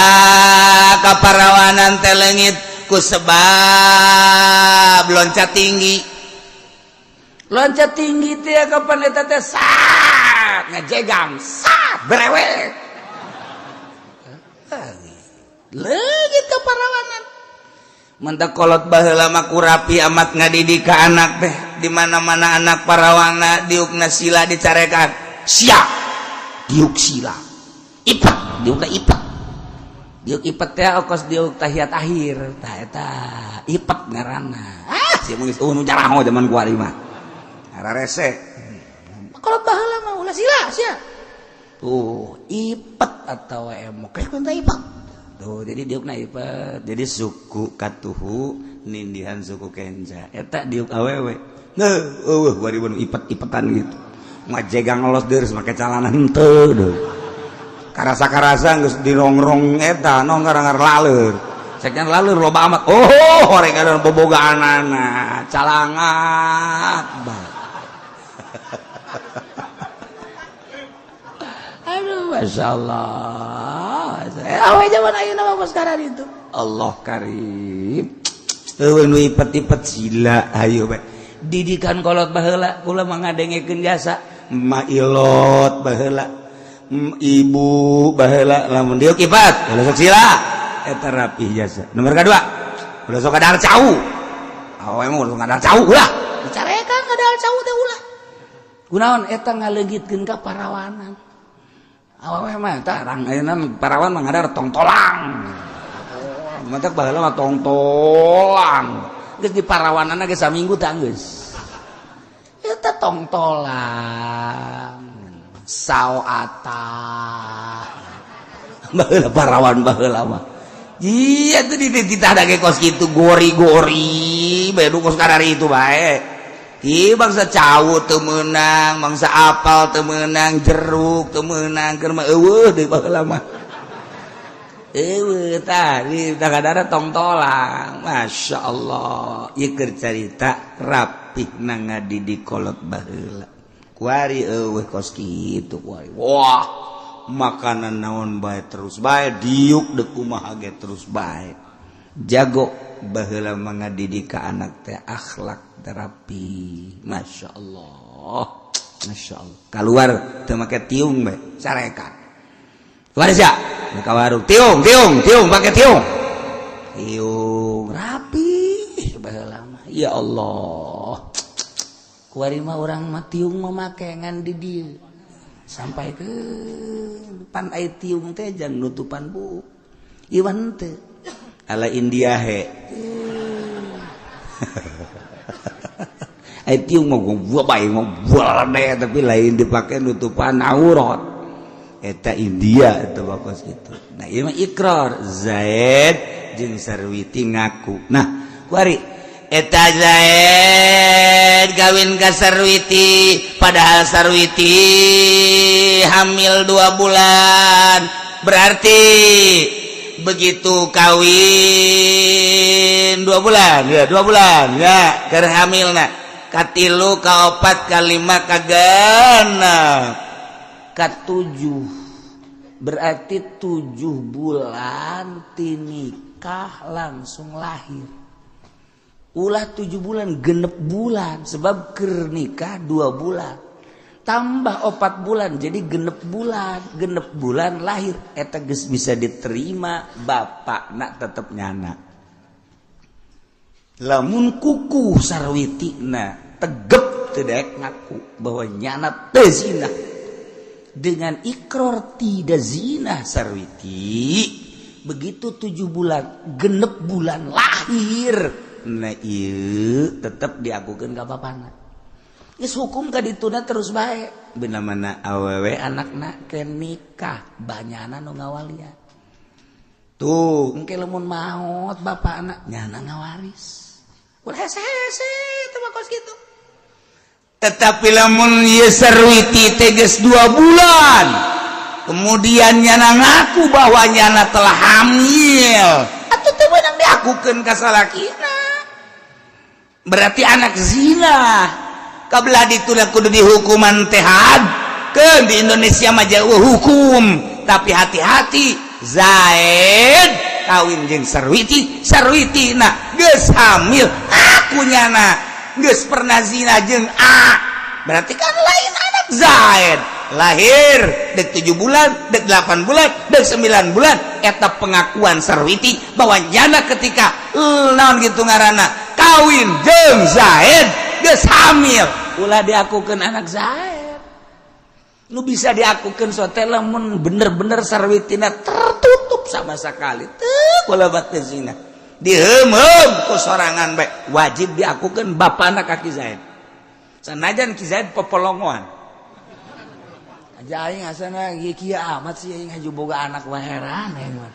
kaparawanan teh leungit ku sebab loncat tinggi. Loncat tinggi teh kapan eta teh sat ngajegang, sat brewek, leungit kaparawanan. Mentak kolot baheula mah kurapi amat ngadidik ka anak teh. Di mana-mana anak parawana diukna sila dicarekan, siap diuk sila ipet, diukna ipet, diuk ipet teh okos diuk tahiyat akhir tah eta ipet ngaranna. Sia mah geus euweuh nu jaraho zaman kuari mah. Rese. Kalau baheula mah ulah sila sia. Tuh, ipet atau emok kayak kunta ipet. Tuh, jadi diukna ipet. Jadi suku katuhu nindihan suku kenca. Eta diuk awewe. Nah, euweuh kuari mah ipet-ipetan gitu. Ngajegang ngelos deres make calana henteu deuh. Karasa-karasa geus dirongrong eta nong ngarangar laleur. Ceknya laleur loba amat. Oh, horeng ada bobogaanana, calangat bae. Aduh, Masya Allah. Awe zaman ayeuna mah kos itu. Allah karim. Eueuh nu ipet-ipet sila hayu bae. Didikan kolot baheula kula mah ngadengekeun jasa. Ma ilot baheula. Ibu baheula lamun diuk ipat, ulah sok sila. Eta rapih jasa. Nomor kedua, ulah sok kadahar cau. Awe mah ulah kadahar cau ulah. Dicarekan kadahar cau teh ulah. Kunaon eta ngaleungitkeun ka parawanan. Awewe mah tarang ayeuna parawan mah ngadar tongtolang. Mantak baheula mah tongtolang. Geus di parawanana ge saminggu teh geus. Eta tongtolang. Sao ata. Baheula parawan baheula mah. Iya tuh di dititah ge kos kitu gori-gori bae nu kos karari itu bae. Ih bangsa cau teu meunang, bangsa apal teu meunang, jeruk teu meunang, keur mah eueuh deui baheula mah. Eueuh tah di kadara tongtolang. Masya Allah, ieu keur carita rapih na ngadidik kolot baheula. Kuari eueuh kos kitu kuari. Wah, makanan naon bae terus bae, diuk deuk kumaha ge terus bae. Jago baheula mah ngadidik ka anak teh akhlak terapi. Masya Allah, Masya Allah. Keluar teu make tiung bae, carekan. Keluar sia, ka warung tiung, tiung, tiung pakai tiung. Tiung rapi baheula mah. Ya Allah. Kuari mah urang mah tiung mah make ngan di dieu. Sampai ke pan ai tiung teh jang nutupan bu. Iwan teh ala India he. Ai tiung mah gua bae mah deh tapi lain dipakai nutupan aurat. Eta India eta bakos gitu. Nah, ieu mah ikrar Zaid jeung Sarwiti ngaku. Nah, kuari eta Zaid kawin ka Sarwiti padahal Sarwiti hamil 2 bulan. Berarti begitu kawin 2 bulan ya, 2 bulan ya keur hamilna katilu kaopat kalima kagenep katujuh, berarti 7 bulan tinikah langsung lahir. Ulah 7 bulan, genep bulan, sebab keur nikah 2 bulan tambah 4 bulan jadi genep bulan, genep bulan lahir. Eta geus bisa diterima bapak nak tetep nyana. Lamun kuku Sarwitina tegep tidak ngaku bahwa nyana teu zina, dengan ikrar tidak zina Sarwiti, begitu 7 bulan genep bulan lahir, nah ieu tetep diakukeun ka bapana. Geus hukum ka dituna terus bae. Beuna mana awewe anakna ke nikah banyana nu ngawalian. Tuh engke lamun maot bapana nyana ngawaris. Ulah hese-hese teu mah kos kitu. Tetapi lamun ieu Sarwiti teh geus 2 bulan, kemudian nyana ngaku bahwa nyana telah hamil, atuh teu meunang diakukeun ka salakina. Berarti anak zina. Kabelah dituna kudu dihukuman teh had. Keun di Indonesia mah jauh hukum, tapi hati-hati Zaid kawin jeung Sarwiti, Sarwiti na geus hamil, aku nyana geus pernah zina jeung A. Berarti kan lain anak Zaid. Lahir dek 7 bulan, dek 8 bulan, dek 9 bulan, eta pengakuan Sarwiti bahwa nyana ketika naon gitu ngaranna kawin jeung Zaid geus hamil, ulah diakukeun anak Zaid. Nu bisa diakukeun sote lamun bener-bener Sarwitina tertutup sama sekali. Teu ulah bat zina. Diheum-heum ku sorangan bae wajib diakukeun bapana ka Ki Zaid. Sanajan Ki Zaid popolongoan. Aja aing asana kieu amat sih, aing haju boga anak mah heran aing mah.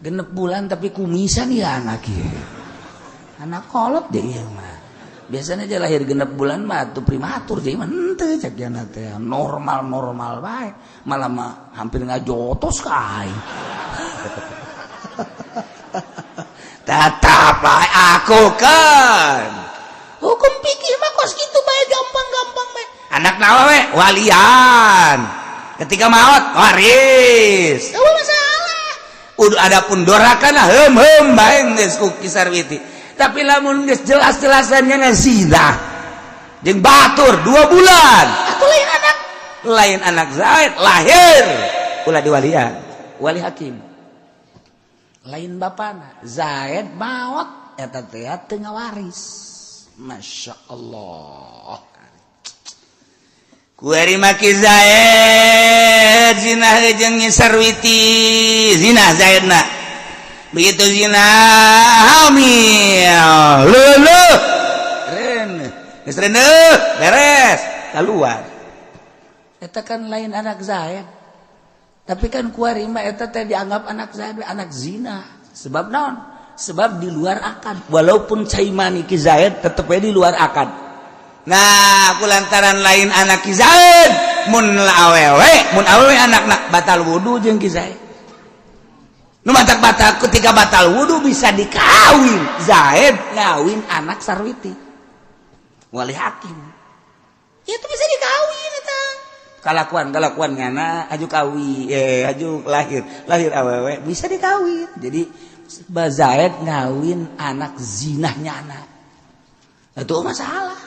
6 bulan tapi kumisan ya anak ieu. Anak kolot deh ieu mah. Biasanya aja lahir 6 bulan mah tuh prematur, jadi mah henteu cek jana teh normal-normal bae. Malah mah hampir ngajotos ka aing. Tetap bae aku kan. Hukum pikir mah kos kitu bae, gampang-gampang bae. Anak nawa we walian. Ketika maot waris. Eueuh masalah. Udah adapun dorakana heum heum bae geus ku Ki Sarwiti. Tapi lamun geus jelas-jelasannya zina jeung batur 2 bulan Atuh lain anak. Lain anak Zaid lahir ulah diwalian, wali hakim. Lain bapana. Zaid maot eta teh teu ngawaris. Masya Allah. Kuari maki Zaid zina jeung Nyi Sarwiti, zina Zaidna. Begitu zina, hamil, leuleuk reuneuh, geus reuneuh beres keluar. Eta kan lain anak Zaid. Tapi kan kuari mah eta teh dianggap anak Zaid, anak zina. Sebab naon? Sebab di luar akad. Walaupun cai mani Ki Zaid tetep we di luar akad. Nah, aku lantaran lain anak Ki Zaid, mun awewe, mun awewe anakna batal wudu jeung Ki Zaid. Nu matak batal, ketika batal wudu bisa dikawin. Zaid ngawin anak Sarwiti. Wali hakim. Itu bisa dikawin eta. Kalakuan kalakuan ngana aju kawi eh aju lahir lahir awewe bisa dikawin. Jadi Zaid ngawin anak zinahnya anak. Itu masalah.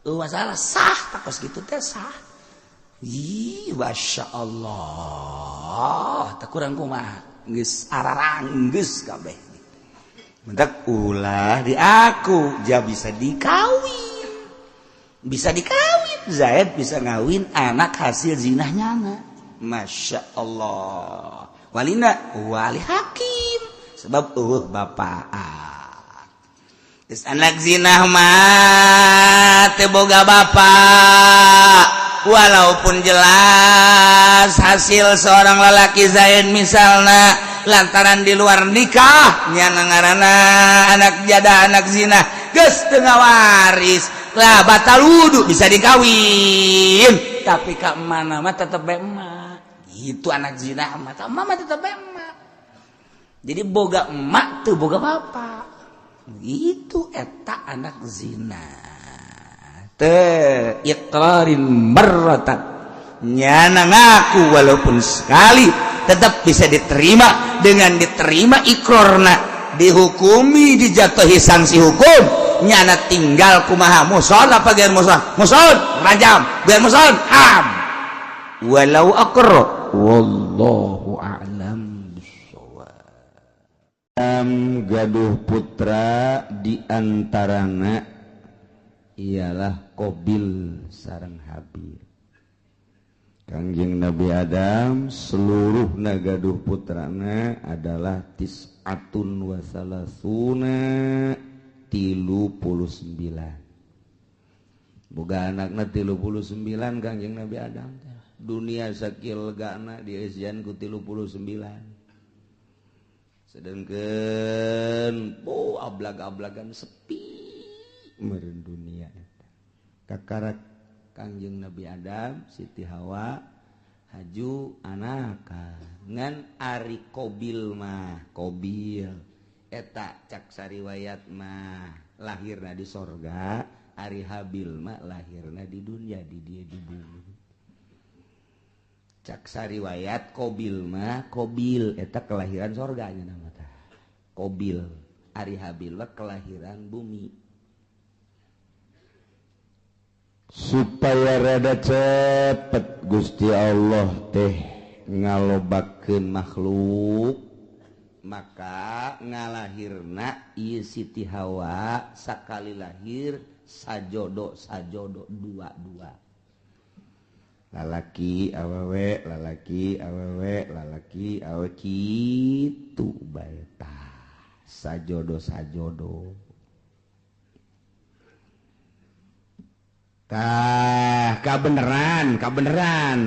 Itu masalah sah takos gitu teh sah. Ih, Masya Allah, tak kurang kumaha geus araranggeus kabeh. Mentak ulah di aku, ja bisa dikawin. Bisa dikawin. Zaid bisa ngawin anak hasil zinahnya anak. Masya Allah. Walina wali hakim. Sebab bapak. Terus anak zinah mah teu boga bapak. Walaupun jelas hasil seorang lelaki Zaid misalnya lantaran di luar nikah nyana ngaranna anak jada, anak zina, geus teu waris lah, batal wudu bisa dikawin, tapi ka mana mah tetep bae emak itu anak zina mah, emak mah tetep bae emak. Jadi boga emak tuh boga bapak itu eta anak zina teh. Iqrarin marratan, nyana ngaku walaupun sekali tetap bisa diterima. Dengan diterima ikrorna, dihukumi, dijatuhi sanksi hukum, nyana tinggal kumaha, muson apa biar muson, muson rajam, biar muson ham walau aqra. Wallahu a'lam bissawab. Gaduh putra diantarana ialah Kobil sareng Habil. Kangjeng Nabi Adam seluruh gaduh putrana adalah tis'atun wasalasuna, 39. Boga anakna 39 Kangjeng Nabi Adam. Dunia sakil gana dieusian ku 39, sedangkan oh ablag-ablagan sepi meureun dunia. Kakarak Kangjeng Nabi Adam, Siti Hawa haju anak ngan ari Kobil mah, Kobil eta cak sariwayat mah lahirna di sorga, ari Habil mah lahirna di dunia, di dia di bumi. Cak sariwayat Kobil mah, Kobil eta kelahiran sorganya nama tah Kobil, ari Habil mah kelahiran bumi. Supaya rada cepet Gusti Allah teh ngalobakeun makhluk, maka ngalahirna ieu Siti Hawa sakali lahir sajodo sajodo, dua-dua, lalaki awewe, lalaki awewe, lalaki awewe, kitu bae tah. Sajodo sajodo. Tah kabeneran, kabeneran.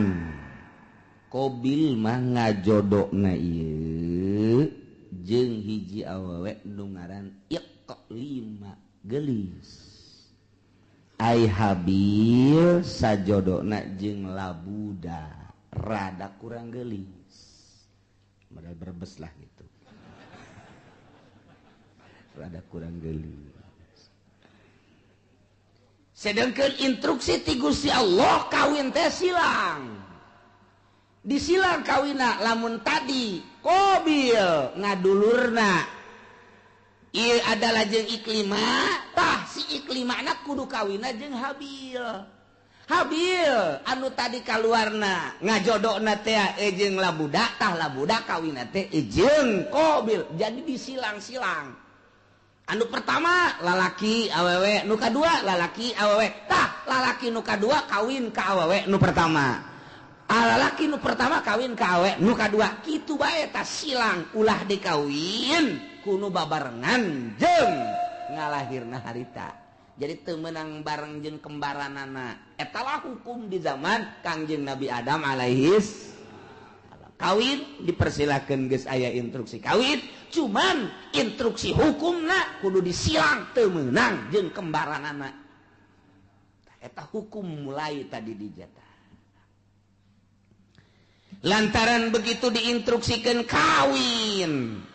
Kobil mah ngajodona ieu jeung hiji awewe nu ngaran Iqlima geulis. Ai Habil sajodona jeung Labuda rada kurang geulis. Modal Brebes lah gitu. Rada kurang geulis. Sedangkan instruksi ti Gusti Allah kawin teh silang. Disilang kawina lamun tadi Kobil ngadulurna ieu adalah jeung Iklima, tah si Iklima na kudu kawina jeung Habil. Habil anu tadi kaluarna ngajodona teh jeung Labuda, tah Labuda kawina teh jeung Kobil. Jadi disilang-silang. Anu pertama lalaki awewe, nu kadua lalaki awewe, tah lalaki nu kadua kawin ka awewe nu pertama, lalaki nu pertama kawin ka awewe nu kadua, kitu bae tah silang ulah dikawin kuno babarengan jeung ngalahirna harita. Jadi teu meunang bareng jeung kembaranana. Eta lah hukum di zaman Kangjeng Nabi Adam alaihis. Kawin dipersilakan geus aya instruksi kawin, cuman instruksi hukumna kudu disilang teu meunang jeung kembaranana. Eta hukum mulai tadi dijata. Lantaran begitu diinstruksikan kawin,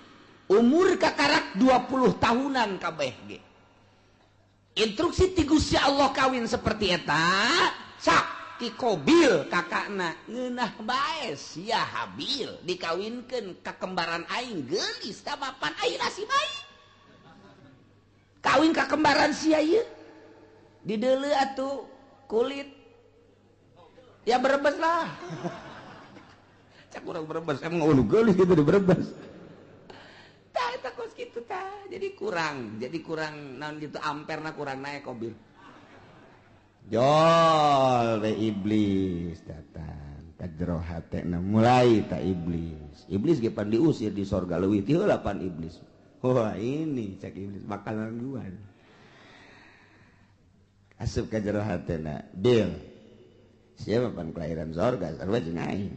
umur kakarak 20 tahunan kabeh ge. Instruksi ti Gusti Allah kawin seperti eta, sak Kobil kakakna ngeunah bae sia Habil dikawinkeun ka kembaran aing geulis tah mapan aing nasib aing. Kawin ka kembaran sia ieu dideuleu atuh kulit ya Brebes lah. Cak urang Brebes emang ulu geulis gitu di Brebes. Tah eta kos kitu tah jadi kurang naon gitu amperna kurang naik Kobil. Jol we iblis datang ka jero hatena mulai ta iblis. Iblis ge pan diusir di sorga leuwih ti heula pan iblis. Wah ini cek iblis makanan gua. Asup ka jero hatena, Bil. Siapa pan kelahiran sorga sarua jeung aing.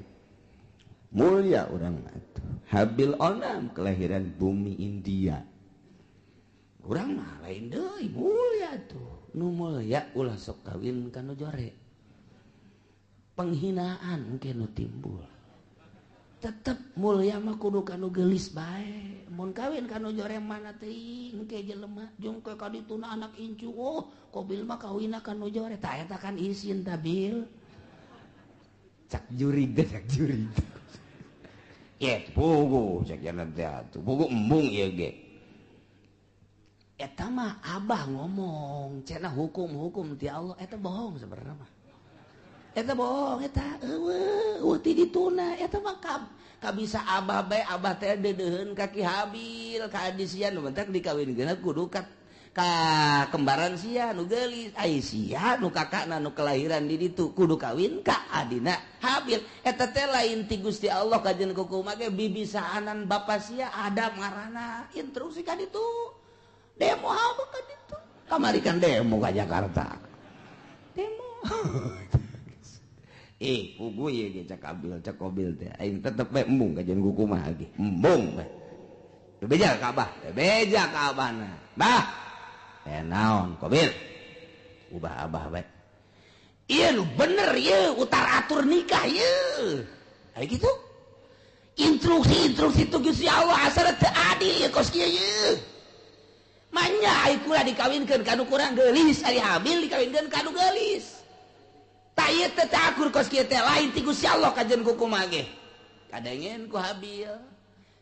Mulia urang mah atuh. Habil onam kelahiran bumi India. Urang mah lain deui mulia tuh. Nu mulia ulah sok kawin ka nu jore. Penghinaan engke nu timbul. Tetep mulia mah kudu ka nu geulis bae. Mun kawin ka nu jore mana teuing engke jelema jeung ke ka dituna anak incu. Oh, Kobil mah kawinna ka nu jore. Tah eta kan isin tabil. Cak jurig teh cak jurig. Ye pugu cak jalan teh atuh. Pugu embung ieu ge. Eta mah abah ngomong cenah hukum-hukum ti Allah eta bohong sebenarnya mah. Eta bohong eta eueuh ti dituna eta mah kabisa abah bae abah teh deudeuheun ka Ki Habil ka adi sia nu bentak dikawinkeun kudu ka kembaran sia nu geulis ai sia nu kakakna nu kelahiran di ditu kudu kawin ka adina Habil. Eta teh lain ti Gusti Allah kajen kukumaha ge bibisaanan bapa sia Adam ngaranna instruksi ka ditu. Demo apa kan itu? Kamari kan demo ke Jakarta. Demo. Pugu ieu ge cak Abil, cak Kobil teh. Aing tetep bae embung kajian kukumaha ge. Embung bae. Teu beja ka Abah, teu beja ka Abahna. Bah. Teh naon Kobil? Ubah Abah bae. Ieu nu bener ieu utar atur nikah ieu. Aya kitu. Instruksi-instruksi tu Gusti Allah asal teu adil ieu kos kieu ieu. Manya ai kula dikawinkeun ka nu kurang geulis, ari Habil dikawinkeun ka nu geulis. Tah ieu teh teu akur kos kieu teh lain ti Gusti Allah kajen kukumaha ge. Kadengen ku Habil.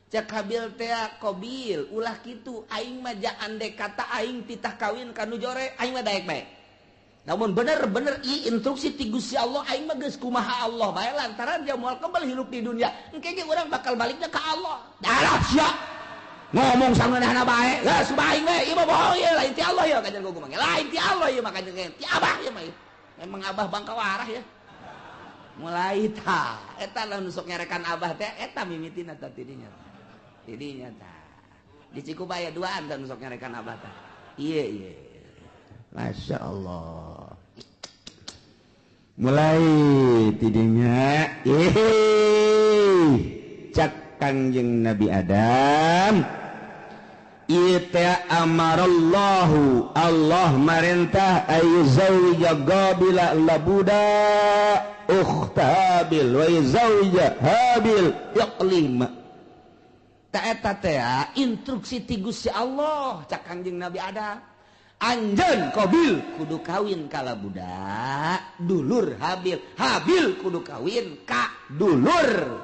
Cek Habil teh Kobil ulah kitu aing mah ja andek kata aing titah kawin ka nu jore aing mah daek bae. Namun bener-bener ieu instruksi ti Gusti Allah aing mah geus kumaha Allah bae lantaran dia moal kebel hirup di dunia. Engke ge urang bakal balikna ka Allah. Darah sia. Ngomong sangeunahna bae, geus aing we, ieu mah bohong ieu lain ti Allah ieu kajen kumaha. Lain ti Allah ieu mah kajen ti Abah ieu mah. Emang Abah bangka warah ya. Mulai tah, eta lah nu sok nyarekan Abah teh eta mimitina tah tidinya. Tidinya tah. Di Cikupa aya duaan dan sok nyarekan abah teh. Iya iya. Masya Allah. Mulai tidinya, cak Kangjeng Nabi Adam. Ita amarallahu, Allah marentah ayu zawija Qabila labuda ukhta Habil wa yuzawwija Habil Iqlima. Ta eta teh instruksi ti Gusti Allah cak Kangjeng Nabi Adam. Anjeun Qabil kudu kawin ka budak dulur Habil, Habil kudu kawin ka dulur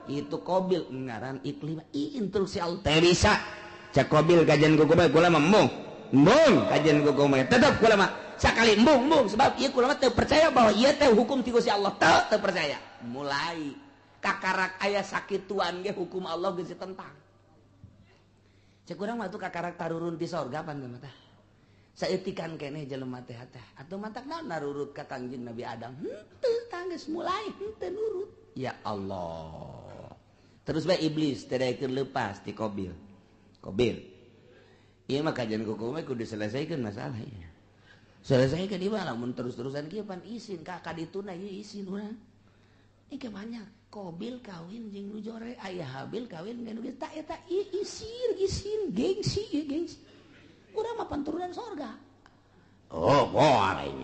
itu Qabil ngaran Iklimah. Instruksi Allah teh bisa cak Qabil kajian kuku bae kula mah embung embung kajian kuku bae tetep kula mah sakali embung embung sebab ieu kula mah teu percaya bahwa ieu teh hukum ti Gusti Allah, teu teu percaya. Mulai kakarak aya sakituan ge hukum Allah geus tentang. Cek urang mah tuh kakarak tarurun ti sorga pan mah tah. Saeutikan keneh jelema teh teh atuh matak naon narurut ka Kangjeng Nabi Adam henteu tanggeus mulai henteu nurut. Ya Allah, terus bae iblis teh daekeun leupas ti Qabil. Qabil ieu mah kajian kuku mah kudu diselesaikan masalah ieu, selesaikan ieu mah. Lamun terus-terusan kieu pan isin ka kadituna ieu isin urang. Ini banyak Qabil kawin jeung nu jore, aya Habil kawin jeung nu geus tak eta isin isin gengsi ieu gengsi. Urang mah turunan sorga. Oh, moal aing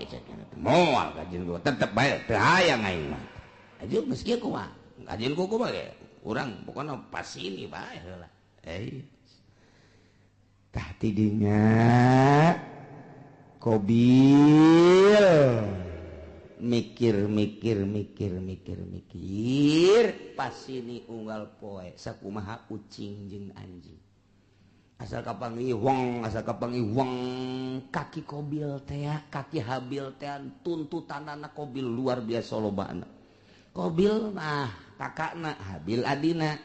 moal kajian gua tetep bae teu hayang aing mah. Aju geus kieu kumaha? Kajian kuku mah ge urang pokona pas ini bae heula. Eh. Tah tidinya Qabil mikir mikir mikir mikir mikir pas ini unggal poe sakumaha ucing jeung anjing. Asal kapanggih wong, asal kapanggih wong, kaki Qabil teh, kaki Habil teh tuntutanana Qabil luar biasa lobana. Qabil mah kakakna, Habil adina.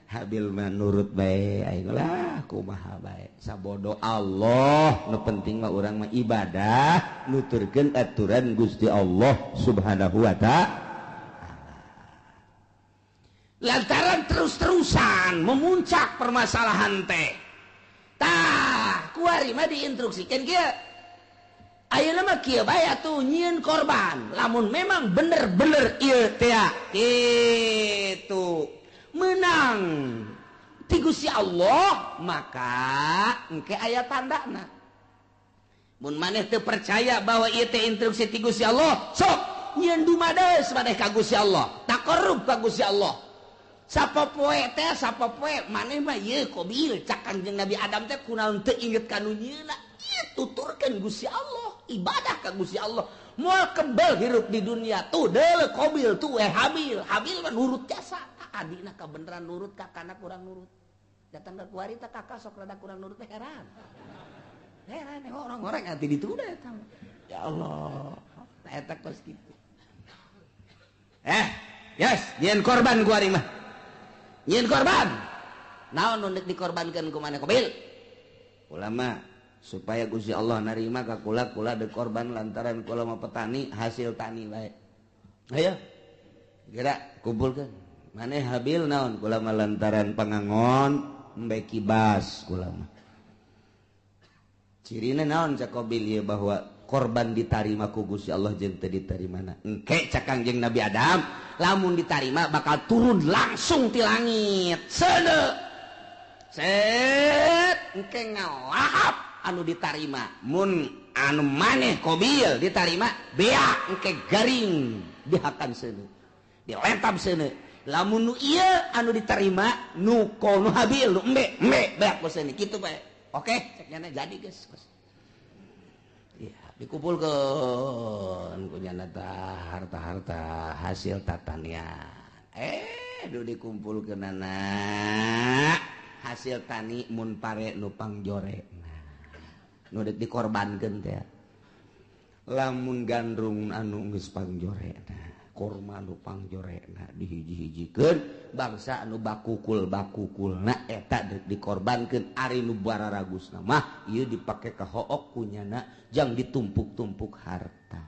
Habil mah nurut bae aing lah kumaha bae sabodo Allah, nu penting mah urang mah ibadah nuturkeun aturan Gusti Allah Subhanahu wa ta'ala. Lantaran terus-terusan memuncak permasalahan teh. Tah, kuari mah diinstruksikan kieu. Ayeuna mah kieu bae atuh nyieun korban. Lamun memang bener-bener ieu teh kitu menang ti Gusti Allah, maka engke aya tandana. Mun maneh teu percaya bahwa ieu teh instruksi ti Gusti Allah, sok nyieun dumades maneh ka Gusti Allah, taqarrub ka Gusti Allah. Sapopoe teh sapopoe maneh mah ieu Qabil cak Kangjeng Nabi Adam teh kunaon teu inget ka nu nyieunna. Ieu tuturkeun Gusti Allah, ibadah ka Gusti Allah. Moal kebel hirup di dunia tuh deuleu Qabil tuh Habil. Habil mah nurut jasa. Adina kabeneran nurut, kakana kurang nurut. Datang ke kuari teh kakak sok rada kurang nurut teh heran. Heran orang-orang nanti ditunda eta. Ya Allah, eta kos kitu. Yes, nyieun korban kuari mah. Nyieun korban. Naon nu deuk dikorbankeun ku maneh Qabil? Ulama supaya Gusti Allah narima ka kula, kula deuk korban lantaran kula mah petani hasil tani bae. Ayo. Geura kumpulkeun. Maneh Habil naon kula mah lantaran pangangon embe kibas kula mah. Cirina naon cak Qabil ieu bahwa korban ditarima ku Gusti Allah jeung teu ditarimana. Engke cak Kangjeng Nabi Adam, lamun ditarima bakal turun langsung ti langit. Seuneu. Set engke ngalahap anu ditarima. Mun anu maneh Qabil ditarima, beak engke garing dihakan seuneu. Dilentam seuneu. Lamun nu ieu anu diterima nu nu Habil nu embe embe beak ku seuneu kitu bae. Oke, cek nyana jadi geus. Ya, dikumpulkeun ku nyana tah harta-harta hasil tatanian. Duh dikumpulkeunana hasil tani mun pare nu pangjorekna. Nu deuk dikorbankeun teh. Lamun gandrung anu geus pangjorekna, korma nu pangjorekna dihiji-hijikeun bangsa anu bakukul-bakukulna eta deuk dikorbankeun. Ari nu bararagusna mah ieu dipake ka hook kunyana jang ditumpuk-tumpuk harta.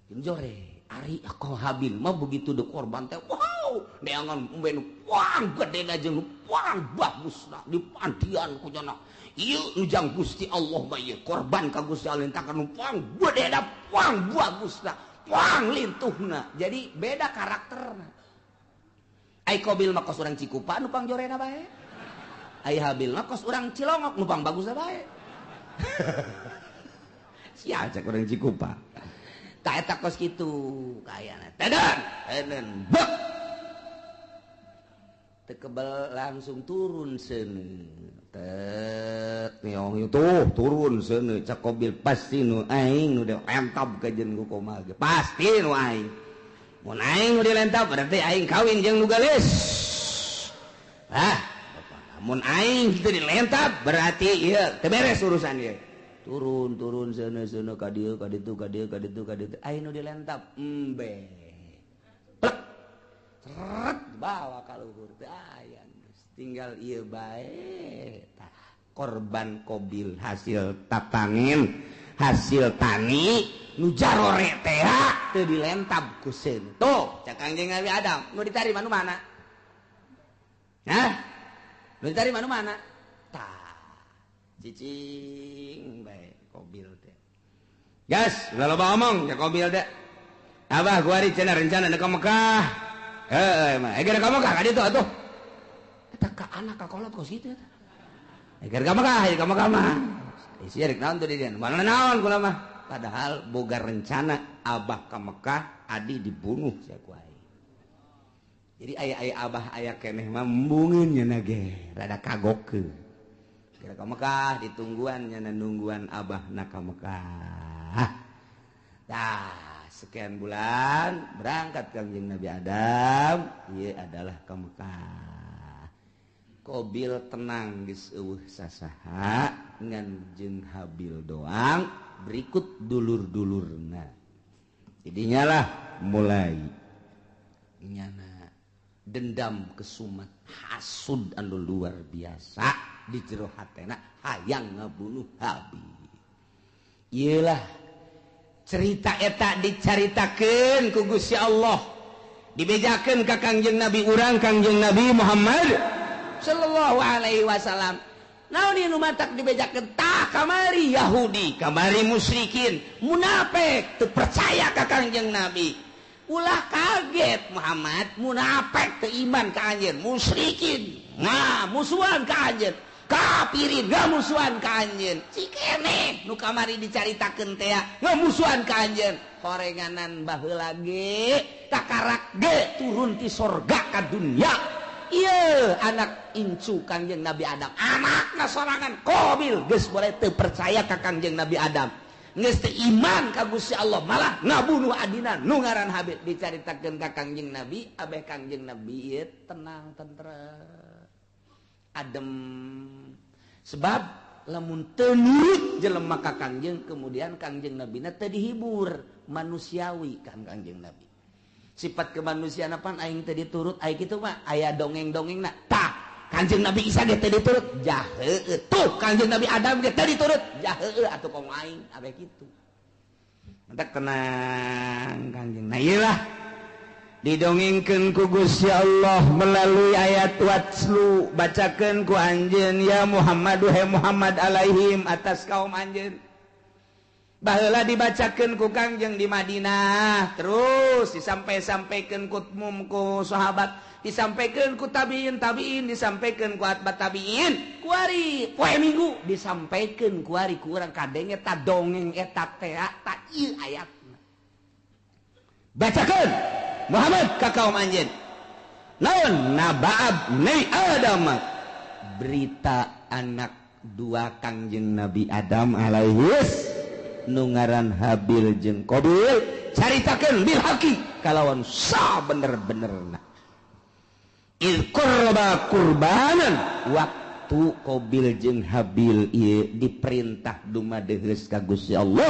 Jore, ari aku Habil mah begitu dikorban teh wow, Neangan embe nu pang gedena jeung nu pang bagusna dipandian ku nyana. Ieu nu jang Gusti Allah mah ieu korban ka Gusti Allah takan nu pang gedena pang bagusna, pang lintuhna. Jadi beda karakterna. Ai Qabil mah kos urang Cikupa nu pang jorena bae. Ai Habil mah kos urang Cilongok nu pang bagusna bae. Sia cek urang Cikupa. Ta eta kos kitu kayana. Teden, teden, bek. Tekebel langsung turun seuneu. Tet niong tuh turun seuneu cak Qabil pasti nu aing nu dilentab ka jeung ku komal ge. Pasti nu aing. Mun aing nu dilentab berarti aing kawin jeung nu geulis. Ah, mun aing teu dilentab berarti ieu teu beres urusan ieu. Turun turun seuneu seuneu ka dieu ka ditu ka dieu ka ditu ka ditu aing nu dilentab embe. Plek. Seret bawa ka luhur teu aya tinggal ieu bae. Tah korban Qabil hasil tatangin hasil tani nu jarore teh teu dilentab ku seuneu. Tuh cak Kangjeng Nabi Adam nu ditarima nu mana? Hah? Nu ditarima nu mana? Tah cicing bae Qabil teh. Gas, ulah loba omong cak Qabil teh. Abah kuari cenah rencana ka Mekah. Heeh, mah. Eger ka Mekah ka ditu atuh. Eta ka anak ka kolot kos kitu eta. Eger ka Mekah, ka Mekah mah. Isi rek naon tuh di dieu? Mana naon kula mah. Padahal boga rencana abah ka Mekah, adi dibunuh sia ku aing. Jadi aya-aya abah aya keneh mah embungeun nya ge, rada kagokeun. Kira ka Mekah ditungguan nya nungguan abah na ka Mekah. Tah, sekian bulan berangkat Kangjeng Nabi Adam, ieu adalah ka Mekah. Qabil tenang geus eueuh sasaha ngan jeung Habil doang berikut dulur-dulurna. Jadinya lah mulai nyana dendam kesumat hasud anu luar biasa di jero hatena hayang ngabunuh Habil. Iyalah cerita eta dicaritakeun ku Gusti Allah, dibejakeun ka Kangjeng Nabi urang Kangjeng Nabi Muhammad sallallahu alaihi wasallam. Naon ieu nu matak dibejakeun? Tah kamari Yahudi, kamari musyrikin, munafik teu percaya ka Kangjeng Nabi. Ulah kaget Muhammad, munafik teu iman ka anjeun, musyrikin nah musuhan ka anjeun, kafirin ngamusuhan ka anjeun. Cikeneh nu kamari dicaritakeun teh ngamusuhan ka anjeun. Horenganan baheula ge takarak ge turun ti sorga ka dunya. Ieu anak incu Kangjeng Nabi Adam, anakna sorangan Qabil geus boleh teu percaya ka Kangjeng Nabi Adam, geus teu iman ka Gusti Allah, malah ngabunuh adina nu ngaran Habil. Dicaritakeun ka Kangjeng Nabi, abeh Kangjeng Nabi ieu tenang tentrem adem, sebab lamun teu nurut jelema ka Kangjeng, kemudian Kangjeng Nabina teu dihibur manusiawi kan Kangjeng Nabi. Sifat kemanusiaan apaan aing teu diturut aing kitu mah aya dongeng-dongengna. Tah Kangjeng Nabi Isa ge teu diturut jah heueuh, tuh Kangjeng Nabi Adam ge teu diturut jah heueuh atuh komo aing abeh kitu. Mentak tenang Kangjeng. Nah ieu lah didongengkeun ku Gusti Allah melalui ayat watslu, bacakeun ku anjeun ya Muhammad he Muhammad alaihim atas kaum anjeun. Baheula dibacakeun ku Kangjeng di Madinah, terus disampai-sampaikeun ku mum ku sahabat, disampaikeun ku tabiin tabiin, disampaikeun ku atba tabiin, kuari poe Minggu disampaikeun kuari ku urang kadenge ta dongeng eta teh ta ieu ayatna. Bacakeun Muhammad ka kaum anjeun. Naon nabaab ni Adam, berita anak dua Kangjeng Nabi Adam alaihis nu ngaran Habil jeung Qabil, caritakeun bil haqi kalawan sabener-benerna. Il qurba qurbanan, waktu Qabil jeung Habil ieu diperintah dumadeheus ka Gusti Allah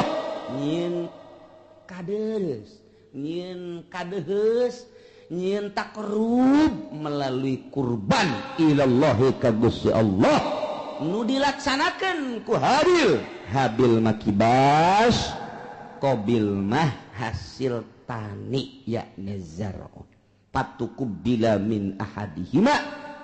nyieun kadeus, nyieun kadeheus, nyieun takrub melalui kurban ilallahi ka Gusti Allah nu dilaksanakeun ku Habil. Habil mah kibas, Qabil mah hasil tani yakni zar'un. Patuqubila min ahadihima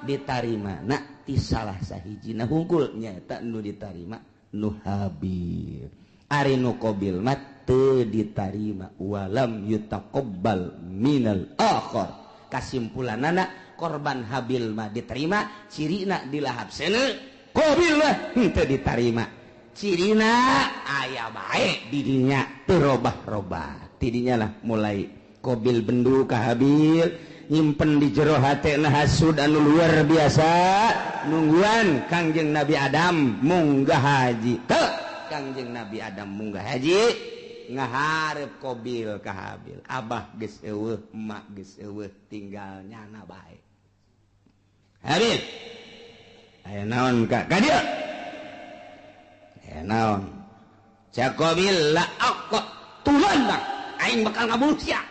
ditarima na ti salah sahijina hungkul nyaeta nu ditarima nu Habil. Ari nu Qabil mah teu ditarima walam yutaqabbal minal akhar. Kasimpulanana korban Habil mah diterima cirina dilahap seuneu, Qabil mah henteu diterima cirina aya bae di dinya teu robah-robah. Tidinya lah mulai Qabil bendu ka Habil, nyimpen di jero hatena hasud anu luar biasa, nungguan Kangjeng Nabi Adam munggah haji. Teu Kangjeng Nabi Adam munggah haji ngaharep Qabil ka Habil, abah geus eueuh, emak geus eueuh, tinggal nyana bae. Habil aya naon ka ka dieu? Aya naon? Cak Qabil la aqtulanna, aing bakal ngabunuh sia.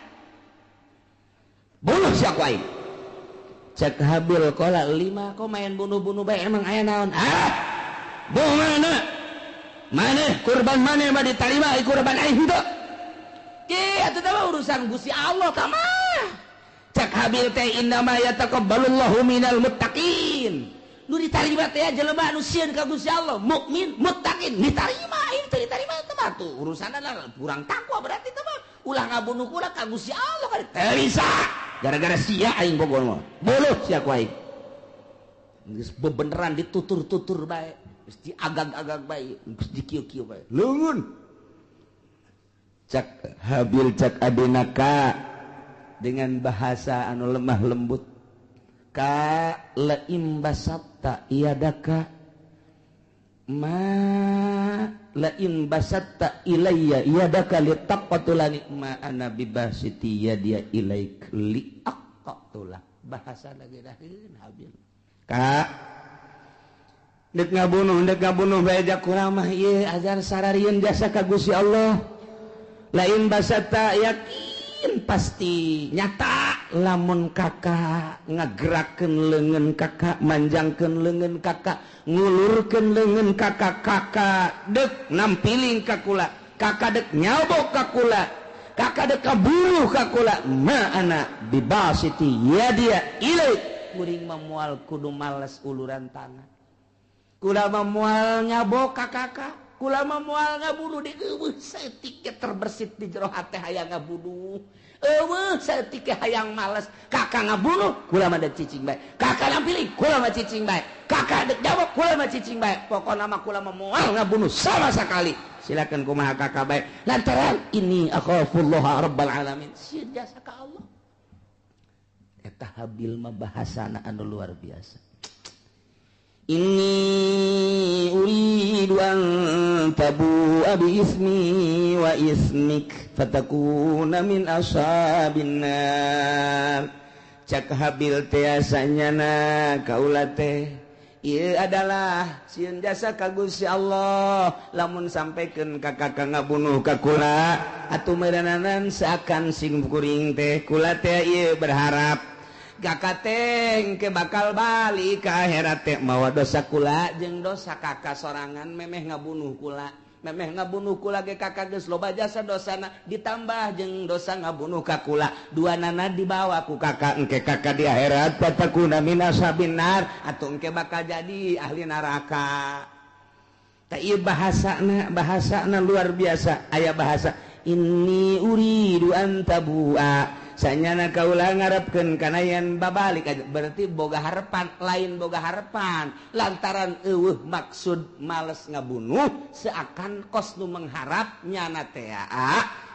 Bunuh sia ku aing. Cak Habil qala lima kok main bunuh-bunuh bae emang aya naon? Ah! Mana? Maneh kurban maneh mah ditarima kurban aing henteu. Ki atuh teh urusan Gusti Allah tah mah. Cak Habil teh innama yataqabbalullahu minal muttaqin. Nu ditarima teh jelema anu sieun ka Gusti Allah, mukmin, muttaqin, ditarima aing teh ditarima teh mah tuh urusanna kurang takwa berarti teh mah. Ulah ngabunuh kula ka Gusti Allah kan teu bisa. Gara-gara sia aing bogor mah. Buluh sia ku aing. Geus bebeneran ditutur-tutur bae. Geus diagag-agag bae, geus dikieu-kieu bae. Leungeun. Cak Habil cak adina ka dengan bahasa anu lemah lembut. Ka laim basatta iadaka ma laim basatta ilayya iadaka litaqtulani ma ana bibasiti yadia ilaik liaqtula. Bahasa lagi daheun Habil. Ka dek ngabunuh bae jak kurang mah ieu azan sararieun jasa ka Gusti Allah. Lain basatta yakin pasti nyata lamun kakak ngagerakeun leungeun kakak, manjangkeun leungeun kakak, ngulurkeun leungeun kakak, kakak dek nampiling ka kula, kakak dek nyabok ka kula, kakak dek kaburuh ka kula, ma ana bibasiti yadia ilaik. Kuring mah moal kudu males uluran tangan. Kula mah moal nyabok ka kakak, kula mah moal ngabunuh di eueuh saeutik ge terbersit di jero hate hayang ngabunuh. Eueuh saeutik ge hayang males, kakak ngabunuh kula mah dek cicing bae. Kakak nampiling kula mah cicing bae. Kakak dek jawab kula mah cicing bae. Pokona mah kula mah moal ngabunuh sama sekali. Silakan kumaha kakak bae. Lantaran ini akhafullah rabbal alamin. Sieun jasa ka Allah. Eta Habil mah bahasana anu luar biasa. Inni uridu an tabu'a bi ismi wa ismik fatakuna min ashabin nar. Cak Habil teh asanyana kaula teh ieu adalah sieun jasa ka Gusti Allah lamun sampaikan ka kakak ngabunuh ka kula atuh meureunanan seakan sing kuring teh kula teh ieu berharap kakak teh ke bakal balik ke akhirat teh mawa dosa kula jeung dosa kakak sorangan memeh ngabunuh kula, memeh ngabunuh kula ge kakak geus loba jasa dosana ditambah jeung dosa ngabunuh ka kula, dua nana dibawa ku kakak engke kakak di akhirat fatakuna min ashabin nar atuh engke bakal jadi ahli neraka. Tah ieu bahasana, bahasana luar biasa. Aya bahasa inni uridu an tabu'a sanyana kaula ngarepkeun kana yen babalik aja berarti boga harapan, lain boga harapan lantaran eueuh maksud males ngabunuh seakan kos nu mengharap nyana teh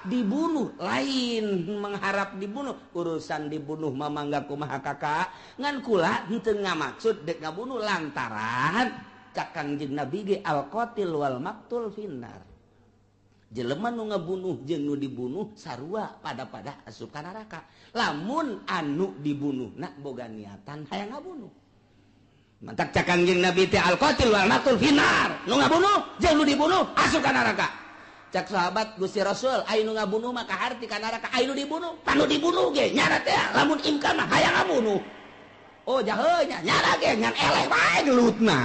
dibunuh, lain mengharap dibunuh urusan dibunuh mah mangga kumaha kakak ngan kula henteu ngamaksud dek ngabunuh lantaran cak Kangjeng Nabi ge al qatil wal maqtul finnar. Jelema nu ngabunuh jeung nu dibunuh sarua pada-pada asup ka neraka. Lamun anu dibunuh na boga niatan hayang ngabunuh. Mantak cak Kangjeng Nabi teh al qatil wal maqtul finnar. Nu ngabunuh jeung nu dibunuh asup ka neraka. Cak sahabat Gusti Rasul aya nu ngabunuh mah kaharti ka neraka, aya nu dibunuh, panu dibunuh ge nyana teh lamun imkan mah hayang ngabunuh. Oh jahe nya nyana ge ngan eleh bae gelutna.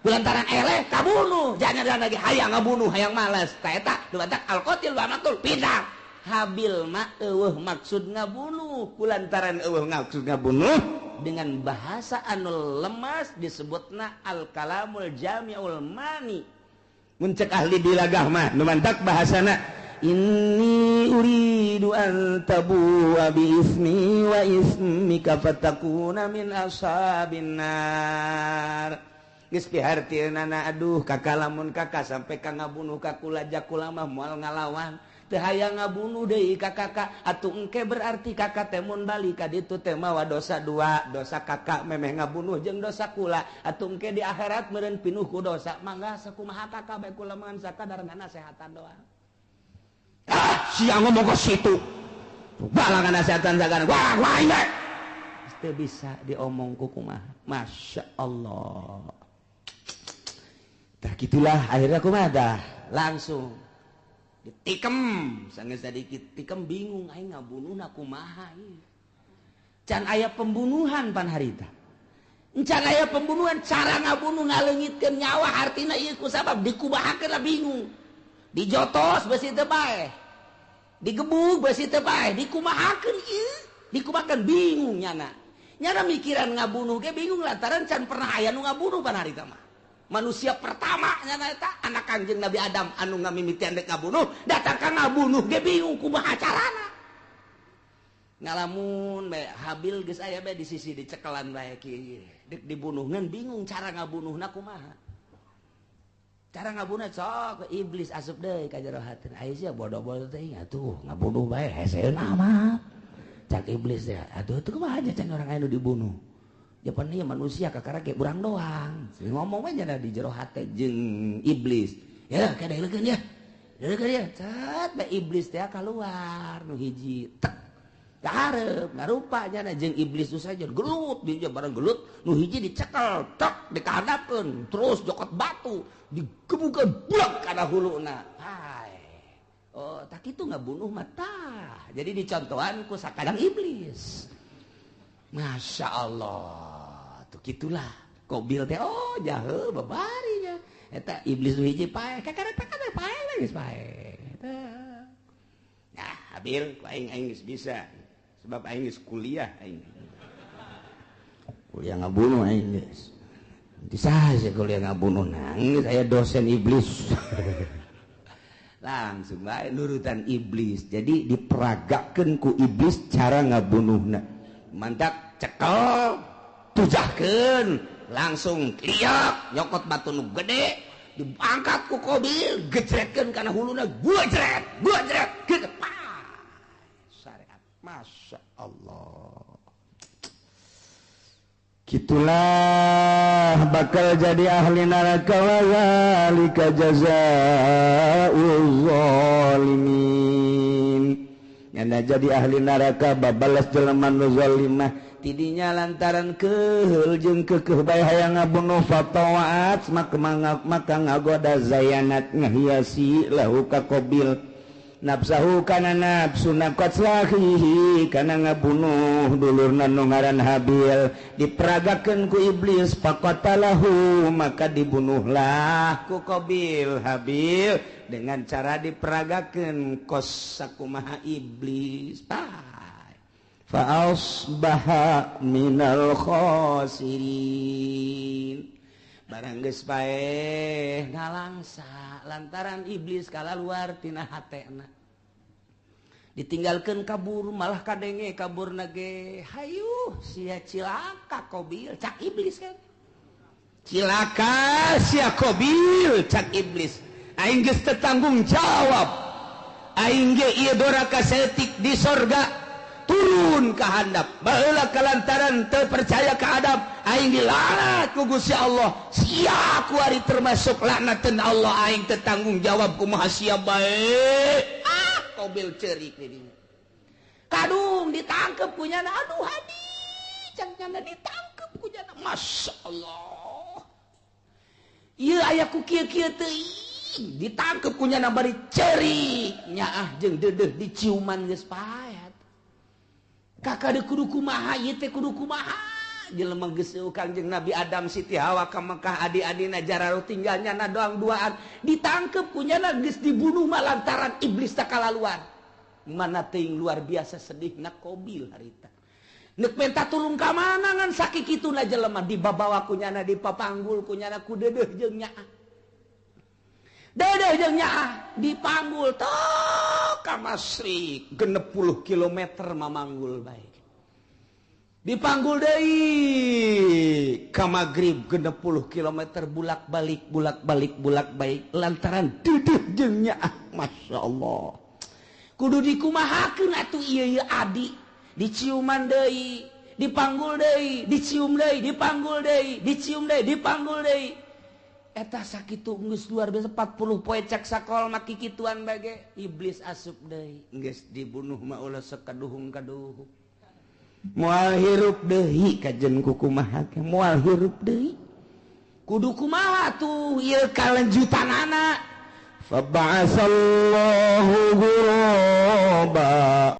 Lantaran eleh kabunuh, jangan lagi hayang ngabunuh, hayang males. Ka eta nu batak al qatil wa maqtul finnar. Habil mah eueuh maksud ngabunuh, kulantaran eueuh maksud ngabunuh dengan bahasa anu lemas disebutna al kalamul jami'ul mani. Mun cek ahli bilagah mah nu mantak bahasana inni uridu an tabu'a bi ismi wa ismika fatakuna min ashabin nar. Geus pihartieunana aduh kakak lamun kakak sampai ka ngabunuh ka kula jakula mah moal ngalawan. Teu hayang ngabunuh deui ka kakak atuh engke berarti kakak teh mun balik ka ditu teh mawa dosa dua, dosa kakak memeh ngabunuh jeung dosa kula atuh engke di akhirat meureun pinuh ku dosa. Mangga sakumaha kakak bae kula mah sakadar nasehatan doang. Ah, sia ngomong ke situ. Balangan nasehatan sagana. Wah, wah ini. Teu bisa diomong ku kumaha. Masya Allah. Tah gitulah akhirnya kumaha dah langsung ditikam sangat sedikit tikam bingung aing ngabunuhna kumaha ieu. Can aya pembunuhan pan harita. Can aya pembunuhan cara ngabunuh ngaleungitkeun nyawa artina ieu ku sabab dikumahakeun lah bingung. Dijotos beusi teu paeh. Digebug beusi teu paeh, dikumahakeun ieu, dikumahakeun bingung nyana. Nyana mikiran ngabunuh ge bingung lantaran can pernah aya nu ngabunuh pan harita mah. Manusia pertama nyana eta anak Kangjeng Nabi Adam anu ngamimitian dek ngabunuh, datang ka ngabunuh ge bingung kumaha carana. Ngalamun bae Habil geus aya bae di sisi dicekelan bae kieu. Dek dibunuh ngan bingung cara ngabunuhna kumaha. Cara ngabunuh sok iblis asup deui ka jero hatina. Aya sia bodoh-bodoh teh atuh ngabunuh bae heseun amat. Cak iblis teh atuh teu kumaha aja can orang aya nu dibunuh. Japan ieu manusia kakara ge urang doang. Ngomong we nya di jero hate jeung iblis. Ya kadeulekeun ya. Deulekeun ya. Cet bae iblis teh kaluar nu hiji tek. Kahareup ngarupa nya jeung iblis nu saja gelut dia bareng gelut nu hiji dicekel tek dikahadapkeun terus jokot batu digebukeun blek kana huluna. Hai. Oh, tak kitu ngabunuh mah tah. Jadi dicontohan ku sakadang iblis. Masya Allah, tuh gitulah. Kobil teh, oh jahe babarinya. Eta iblis nu hiji paeh, kakara teh paeh geus paeh. Nah, Habil, ku aing aing geus bisa. Sebab aing geus kuliah aing. Kuliah ngabunuh aing geus. Bisa sih kuliah ngabunuh nangis aya dosen iblis. Langsung bae nurutan iblis. Jadi diperagakeun ku iblis cara ngabunuhna. Mantak cekel tujahkeun langsung liak nyokot batu nu gede diangkat ku Kobil gejretkeun kana huluna gua jret gitu syariat. Masya Allah, gitulah bakal jadi ahli neraka wa zalika jazaa'uz zalimin. Nyana jadi ahli neraka babalas jelema nu zalimah tidinya lantaran keheul jeung keukeuh bae hayang ngabunuh fatawaat maka ngagoda zayanat ngahiasi lahu ka Qabil nafsahu kana nafsuna qatlahihi kana ngabunuh dulurna nu ngaran Habil diperagakeun ku iblis faqatalahu maka dibunuhlah ku Qabil Habil dengan cara diperagakeun kos sakumaha iblis. Fa asbaha minal khasirin. Barang geus paeh ngalangsa lantaran iblis kalaluar tina hatena. Ditinggalkeun kabur malah kadenge kaburna ge hayuh sia cilaka Qabil cak iblis kan. Cilaka sia Qabil cak iblis. Aing geus teu tanggung jawab. Aing ge ieu doraka saeutik di sorga turun ka handap. Baheula kalantaran teu percaya ka Adam, aing dilaknat ku Gusti Allah. Sia kuari termasuk laknateun Allah, aing teu tanggung jawab kumaha sia bae. Ah, Qabil ceurik di dinya. Kadung ditangkep ku nyana, aduh hadi, cang nyana ditangkep ku nyana. Masya Allah. Ieu aya ku kieu-kieu teuing, ditangkep ku nyana bari ceurik, nyaah jeung deudeuh diciuman geus paet. Kakak de kudu kumaha ieu teh kudu kumaha jelema geus Kangjeng Nabi Adam Siti Hawa ka Mekah adi-adina jararo tinggal nyana doang duaan ditangkep ku nyana geus dibunuh mah lantaran iblis teh kalaluan. Mana teuing luar biasa sedihna Qabil harita. Nek minta tulung ka mana ngan sakituna jelema dibabawa ku nyana, dipapanggul ku nyana, ku deudeuh jeung nyaah. Deudeuh jeung nyaah dipanggul tok ka Masyrik 60 km mamanggul bae. Dipanggul deui ka Maghrib 60 km bulak-balik bulak-balik bulak-balik lantaran deudeuh jeung nyaah. Masya Allah. Kudu dikumahakeun atuh ieu ieu adi. Diciuman deui, dipanggul deui, dicium deui, dipanggul deui, dicium deui, dipanggul deui. Eta sakitu geus luar biasa 40 poe cek sakol mah kikituan bage iblis asup deui. Geus dibunuh mah ulah sekaduhung-kaduhung. Moal hirup deui kajen ku kumaha ge moal hirup deui. Kudu kumaha tuh ieu kalanjutanana. Fa ba'asallahu ghuraba.